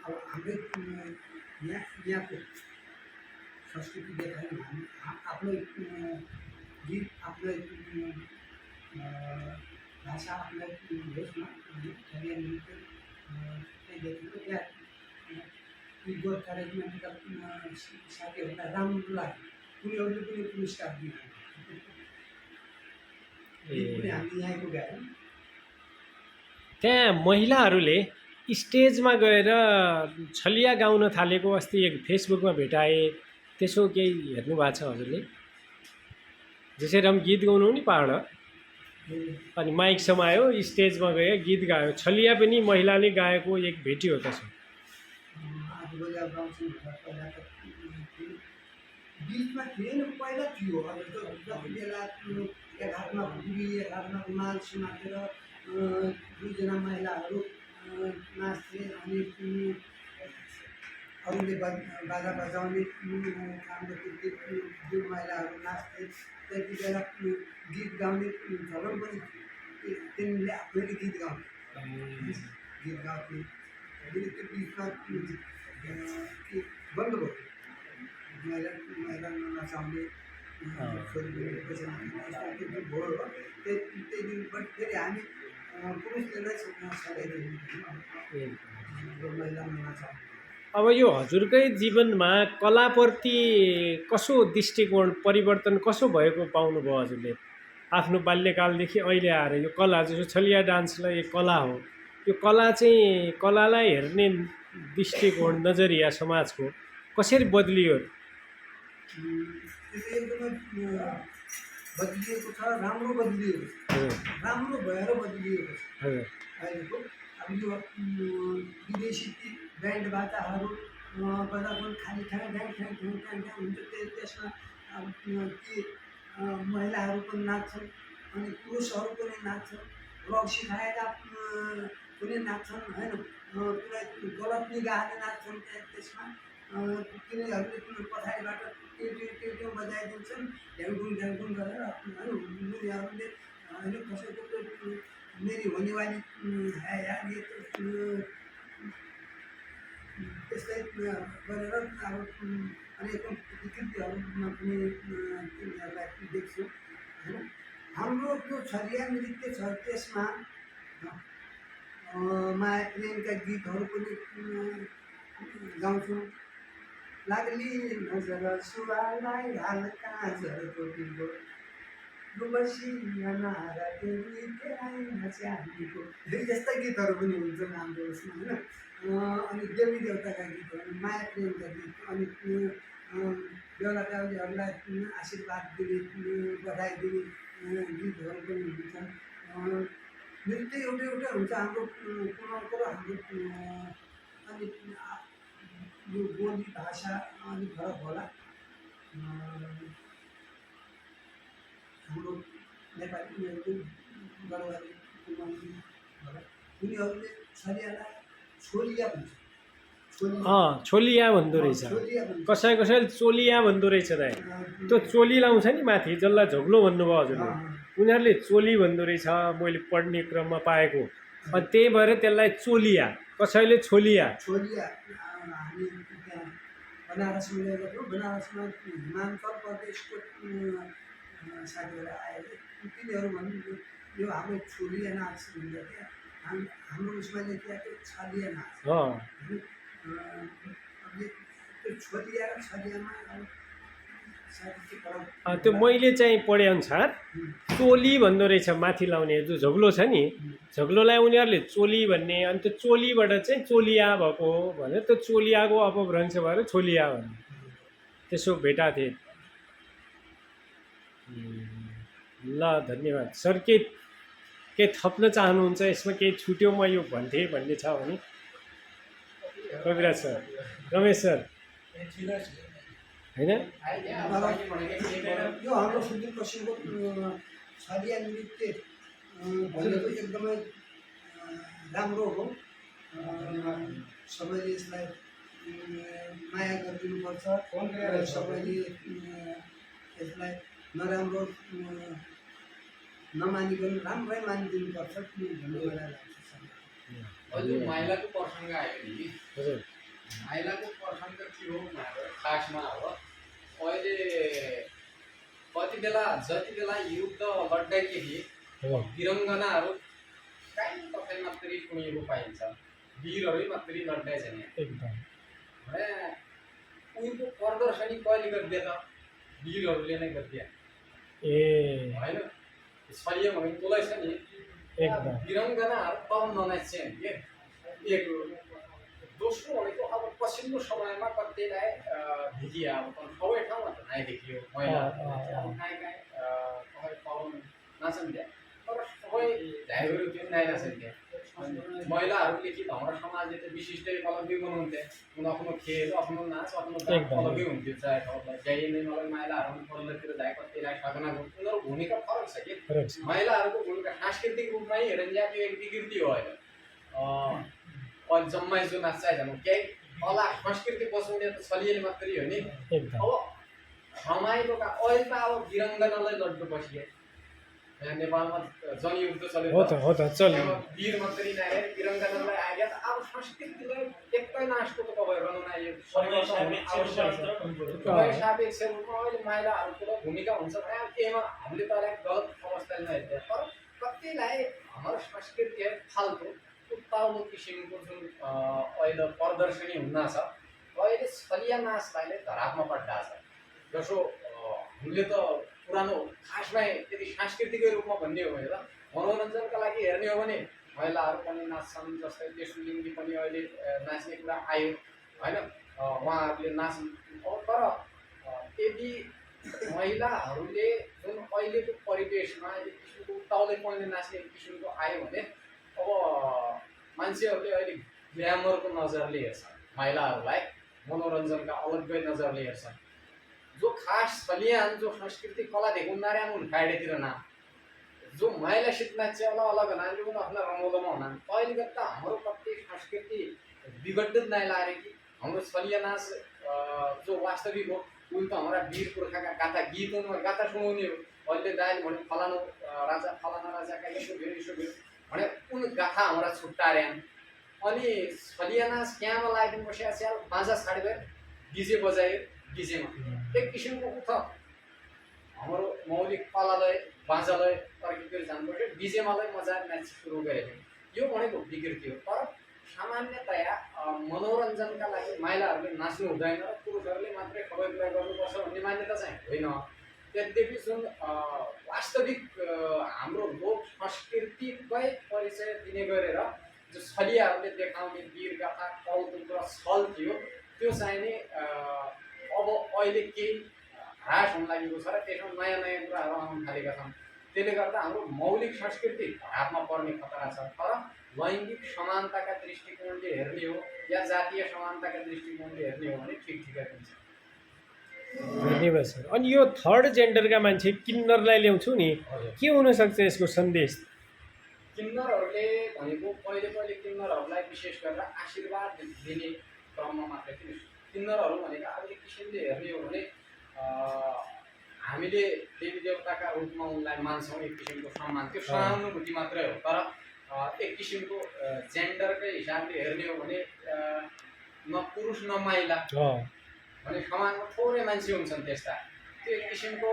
अब हाम्रै यहाँको संस्कृति देखायौँ हामी आफ्नै गीत आफ्नै भाषा आफ्नै भेषमा खलिया नृत्य त्यही देख्नु त्यहाँ ती गोर्खा रेजिमेन्टका साथीहरूलाई राम्रो लाग्यो उनीहरूले पनि पुरस्कार दियो हामी यहीँको गायौँ त्यहाँ महिलाहरूले स्टेजमा गएर छलिया गाउन थालेको अस्ति एक फेसबुकमा भेटाए त्यसो केही हेर्नु भएको छ हजुरले जसरी हम गीत गाउनु नि पहाड अनि माइक समायो स्टेजमा गयो गीत गायो छलिया पनि महिलाले गाएको एक भेटियो त्यसो आजभोलि अब गाउँछौँ पहिला त गीतमा थिएन पहिला थियो अब जति बेला एक हातमा भुरी एक हातमा रुमाल समातेर दुईजना महिलाहरू नाच्थे अनि अरूले बाजा बजाउने काम गर्थे त्यो महिलाहरू नाच्थे त्यति बेला गीत गाउने झगड पनि तिनीले आफैले गीत गाउँथे अहिले त्यो गीतमा बन्द भयो महिला नचाउने छोरी भयो त्यही दिनबाट फेरि हामी पुरुषले नै सघाइदियौँ महिला नचाउने अब यो हजुरकै जीवनमा कलाप्रति कसो दृष्टिकोण परिवर्तन कसो भएको पाउनुभयो हजुरले आफ्नो बाल्यकालदेखि अहिले आएर यो कला जस्तो छलिया डान्सलाई एक कला हो यो कला चाहिँ कलालाई हेर्ने दृष्टिकोण नजरिया समाजको कसरी बदलियो एकदमै बदलिएको छ राम्रो बदलिएको छ राम्रो भएर बदलिएको छ अहिलेको अब यो विदेशी ब्यान्ड बाजाहरू बजारको खाली ठाउँ हुन्छ त्यसमा अब के महिलाहरू पनि नाच्छन् अनि पुरुषहरू पनि नाच्छन् रक सिकाएका पनि नाच्छन् होइन पुरै गलत निगाहले नाच्छन् त्यसमा तिनीहरूले पछाडिबाट त्यो बजाइदिन्छन् ढ्याङढुङ गरेर उनीहरूले होइन कसैको मेरी होनेवाली है यार ये त्यस्तै गरेर अब अनेक विकृतिहरूमा पनि तिनीहरूलाई देख्छु होइन हाम्रो त्यो छलिया नृत्य छ त्यसमा माया प्रेमका गीतहरू पनि गाउँछौँ लाग्ली नजर सुवालाई हालका झरको तिम्रो डुबसी अनारा देवी तेराई नच्यानीको यस्ता गीतहरू पनि हुन्छन् हाम्रो उसमा होइन अनि देवी देवताका गीतहरू माया प्रेमका गीत अनि बेहुला बेहुलीहरूलाई आशीर्वाद दिने बधाई दिने गीतहरू पनि हुन्छन् नृत्य एउटा एउटा हुन्छ हाम्रो कुमाउँको र हाम्रो अनि यो बोली भाषा अलिक फरक होला हाम्रो नेपाली उनीहरूको गढवाली कुमाउँली होला उनीहरूले छलियालाई छोलिया भन्छ छोलिया भन्दो रहेछ कसै कसैले चोलिया भन्दो रहेछ दाइ त्यो चोली लाउँछ नि माथि जसलाई झोग्लो भन्नुभयो हजुरले उनीहरूले चोली भन्दो रहेछ मैले पढ्ने क्रममा पाएको अनि त्यही भएर त्यसलाई चोलिया कसैले छोलिया छोलिया हामी त्यहाँ बनारसमा लिएको थियौँ। बनारसमा हिमाञ्चल प्रदेशको साथीहरू आएर तिनीहरू भन्नु यो हाम्रो छोलिया नाच भन्छ क्या। हाम्रो उसमा लेखिया त्यो छलिया नाच। अँ अब त्यो छोलिया र छलियामा अब साथी के फरक? त्यो मैले चाहिँ पढे अनुसार चोली भन्दो रहेछ माथि लाउने जो झोग्लो छ नि, झोग्लोलाई उनीहरूले चोली भन्ने, अनि त्यो चोलीबाट चाहिँ चोलिया भएको हो भनेर त्यो चोलियाको अपभ्रंश भएर छोलिया भन्ने त्यसो भेटा थिए। ल धन्यवाद सर। के थप्न चाहनुहुन्छ यसमा? केही छुट्यो म यो भन्थेँ भन्ने छ भने? कविराज सर, रमेश सर होइन? यो हाम्रो सुदूरपश्चिमको छलिया नृत्य भनेको एकदमै राम्रो हो। सबैले यसलाई माया गरिदिनुपर्छ र सबैले यसलाई नराम्रो नमानिकन राम्रै मानिदिनुपर्छ भन्ने मलाई लाग्छ। हजुर, माइलाको प्रसङ्ग आयो नि। हजुर माइलाको प्रसङ्ग के हो भनेर खासमा अब अहिले कति बेला जति बेला युद्ध लड्दाखेरि वीरङ्गनाहरू कहीँ कतै मात्रै कुनिएको पाइन्छ, वीरहरू मात्रै लड्दै छन्। एकदम भने उनको प्रदर्शनी कहिले गरिदिए त? वीरहरूले नै गरिदिए ए होइन। छलिया भनेको कसलाई छ नि, एकदम वीरङ्गनाहरू तब ननाच्ने के। एक दोस्रो भनेको अब पछिल्लो समयमा कतिलाई देखियो, अब सबै ठाउँमा त नाइ देखियो महिला अब कहीँ कहीँ तपाईँ पाउनु नाच्छन् त्यहाँ, तर सबै ढाइहरू त्यो नाइ नाच्छन् त्यहाँ। महिलाहरूले कि हाम्रो समाजले त विशिष्टै अलग्गै बनाउँथे, आफ्नो खेल आफ्नो नाच आफ्नो अलग्गै हुन्थ्यो। चाहे तपाईँलाई त्यही नै मलाई महिलाहरू पल्लोतिर जाए कतिलाई साधना गर्छ, उनीहरू भूमिका फरक छ कि। महिलाहरूको भूमिका सांस्कृतिक रूपमै हेरन्जा त्यो एक विकृति हो होइन। अहिले जम्मै जो नाच्छ झन् केही कला संस्कृति बचाउने त छलियाले मात्रै हो नि। अब रमाइलोका अहिले त अब वीरङ्गनालाई लड्नु बसिए। यहाँ नेपालमा जनयुद्ध चल्यो, हो त चल्यो। वीर मात्रै नआएर वीरङ्गनालाई आयो त अब संस्कृतिलाई एक्लै नाचको त तपाईँ बनाउन यो समय सापेक्ष रूपमा अहिले महिलाहरूको त भूमिका हुन्छ भने अब केहीमा हामीले त अलिक गलत अवस्थामा हेर्छ। तर कतिलाई हाम्रो संस्कृति फाल्तु उत्ताउलो किसिमको जुन अहिले प्रदर्शनी हुन छ, अहिले छलिया नाचलाई नै धरापमा पड्डाछ। जसो हामीले त पुरानो खासमै यदि सांस्कृतिकै रूपमा भन्ने हो भने त मनोरञ्जनका लागि हेर्ने हो भने महिलाहरू पनि नाच्छन्, जस्तै तेसुलिङ्गी पनि अहिले नाच्ने कुरा आयो होइन, उहाँहरूले नाच्नु। तर यदि महिलाहरूले जुन अहिलेको परिवेशमा यदि किसिमको उत्ताउलै पहिले नाच्ने किसिमको आयो भने अब मान्छेहरूले अहिले ग्ल्यामरको नजरले हेर्छन्, महिलाहरूलाई मनोरञ्जनका अलग्गै नजरले हेर्छन्। जो खास छलियान जो संस्कृति कला देखाउनाऱ्या हुन् फाइडेतिर ना, जो महिलासित नाच्य अलग अलग हुनाले पनि आफ्नो रमाउलोमा हुनान्। अहिले त हाम्रो कति संस्कृति विघटित नै लाएर कि हाम्रो छलिया नाच जो वास्तविक हो उन त हाम्रा वीर पुर्खाका गाथा गीतमा गाथा सुनाउने हो। अहिले दाइल भने फलानु राजा फलाना राजाका यसो भयो भने उन गाथा हाम्रा छुट्टार्यान्। अनि छलिया नाच क्यामा लागेको बसिया स्याल बाजा छाडेर डिजे बजायो, डिजेमा एक किसिमको उठ हाम्रो मौलिक कलालाई बाजालाई प्रकृतिले जानुपर्छ, डिजेमालाई मजाले नाच सुरु गरेको यो भनेको विकृति हो। तर सामान्यतया मनोरञ्जनका लागि महिलाहरूले नाच्नु हुँदैन र पुरुषहरूले मात्रै सबै कुरा गर्नुपर्छ भन्ने मान्यता चाहिँ होइन। यद्यपि जुन वास्तविक हाम्रो लोक संस्कृतिकै परिचय दिने गरेर जो छलियाहरूले देखाउने वीर गाथा कौतुक र छल थियो त्यो चाहिँ नि अब अहिले केही ह्रास हुन लागेको छ र त्यसमा नयाँ नयाँ कुराहरू आउन थालेका छन्। त्यसले गर्दा हाम्रो मौलिक संस्कृति हातमा पर्ने खतरा छ। तर लैङ्गिक समानताका दृष्टिकोणले हेर्ने हो या जातीय समानताका दृष्टिकोणले हेर्ने हो भने ठिक ठिकै हुन्छ। धन्यवाद सर। अनि यो थर्ड जेन्डरका मान्छे किन्नरलाई ल्याउँछु नि, के हुनसक्छ यसको सन्देश? किन्नरहरूले भनेको पहिले पहिले किन्नरहरूलाई विशेष गरेर आशीर्वाद दिने क्रममा मात्रै किन किन्नरहरू भनेको अब एक किसिमले हेर्ने हो भने हामीले देवी देवताका रूपमा उनलाई मान्छौँ, एक किसिमको सम्मान त्यो सहानुभूति मात्रै हो। तर एक किसिमको जेन्डरकै हिसाबले हेर्ने हो भने न पुरुष न महिला भने समाजमा थोरै मान्छे हुन्छन् त्यस्ता। त्यो एक किसिमको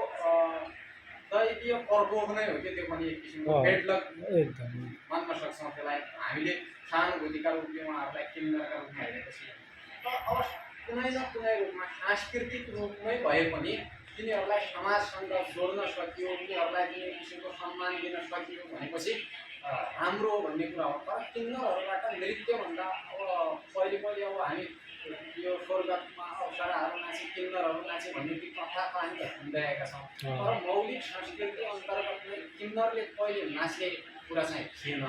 दैवीय प्रकोप नै हो कि त्यो पनि एक किसिमको बेडलक एकदम मान्न सक्छौँ त्यसलाई हामीले सहानुभूतिका रूपले उहाँहरूलाई किन्नरका रूपमा हेरेपछि। तर अब कुनै न कुनै रूपमा सांस्कृतिक रूपमै भए पनि तिनीहरूलाई समाजसँग जोड्न सकियो, तिनीहरूलाई कुनै किसिमको सम्मान दिन सकियो भनेपछि राम्रो हो भन्ने कुरा हो। तर किन्नरहरूबाट नृत्यभन्दा अब पहिले अब हामी यो स्वर्गमा अप्सराहरू नाचे, किन्नरहरू नाचे भन्ने ती कथा कहानी सुन्दै आएका छौँ। तर मौलिक संस्कृति अन्तर्गत नै किन्नरले पहिले नाच्ने कुरा चाहिँ थिएन।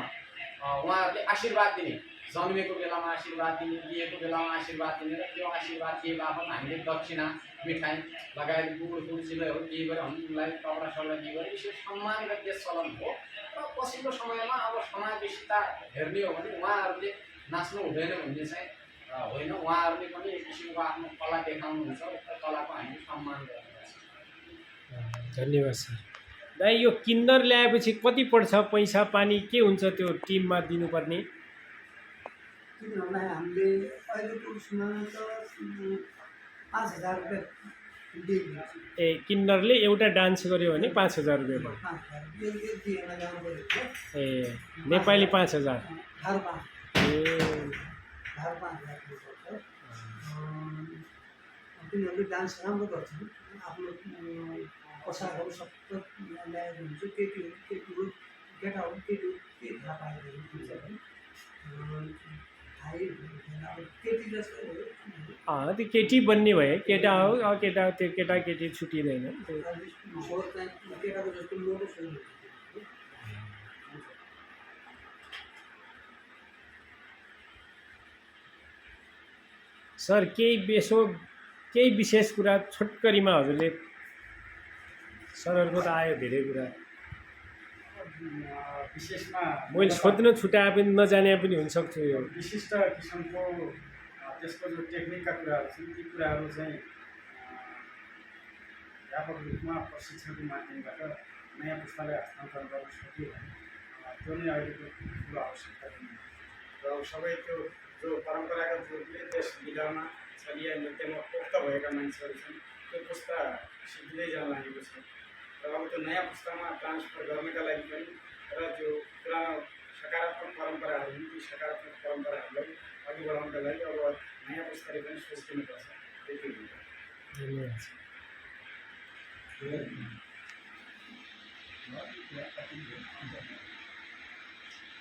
उहाँहरूले आशीर्वाद दिने, जन्मेको बेलामा आशीर्वाद दिने, दिएको बेलामा आशीर्वाद दिने र त्यो आशीर्वाद दिए बापत हामीले दक्षिणा मिठाई लगायत गुड चिजहरू दिए गरे उनलाई कपडा सपडा दिए गरे यसो सम्मान गर्ने चलन हो। र पछिल्लो समयमा अब समावेशिता हेर्ने हो भने उहाँहरूले नाच्नु हुँदैन भन्ने चाहिँ होइन। उहाँहरूले पनि एक किसिमको आफ्नो कला देखाउनुहुन्छ, त्यो कलाको हामीले सम्मान गर्नुपर्छ। धन्यवाद सर। दाइ यो किन्नर ल्याएपछि कति पर्छ पैसा पानी के हुन्छ त्यो टिममा दिनुपर्ने? तिनीहरूलाई हामीले अहिलेको उसमा त 5,000 रुपियाँ दिएको ए किन्नरले एउटा डान्स गर्यो भने 5,000 रुपियाँ भयो। 5,000 एक दिनमा ल्याउनु पऱ्यो। ए नेपाली 5,000 घर 5 ए घर 5,000 पर्छ। तिनीहरूले डान्स राम्रो गर्छन्, आफ्नो पोसाकहरू सबै ल्याएको हुन्छ। केटीहरू केटाहरू केटी थाहा पाएको हुन्छ है। अब केटी जस्तै हो त्यो केटी बन्ने भए केटा हो, केटा त्यो केटाकेटी छुटिँदैन। स्वर चाहिँ केटाको जस्तो लोको स्वर हुन्छ। सर केही विशेष कुरा छोटकरीमा हजुरले, सरहरूको त आयो धेरै कुरा, विशेषमा मैले सोध्न छुट्याए पनि नजाने पनि हुनसक्छु। यो विशिष्ट किसिमको त्यसको जो टेक्निकका कुराहरू छन् ती कुराहरू चाहिँ व्यापक रूपमा प्रशिक्षणको माध्यमबाट नयाँ पुस्तालाई हस्तान्तरण गर्न सक्यो भने त्यो नै अहिलेको ठुलो आवश्यकता र सबै त्यो जो परम्परागत रूपले त्यस विधामा छलिया नृत्यमा पोख्त भएका मान्छेहरू छन् त्यो पुस्ता सिक्दै जान लागेको छ। र अब त्यो नयाँ पुस्तामा ट्रान्सफर गर्नका लागि पनि र त्यो पुरानो सकारात्मक परम्पराहरू हुन् ती सकारात्मक परम्पराहरूलाई अघि बढाउनका लागि अब नयाँ पुस्ताले पनि सोच दिनुपर्छ। त्यति हुन्छ। धन्यवाद।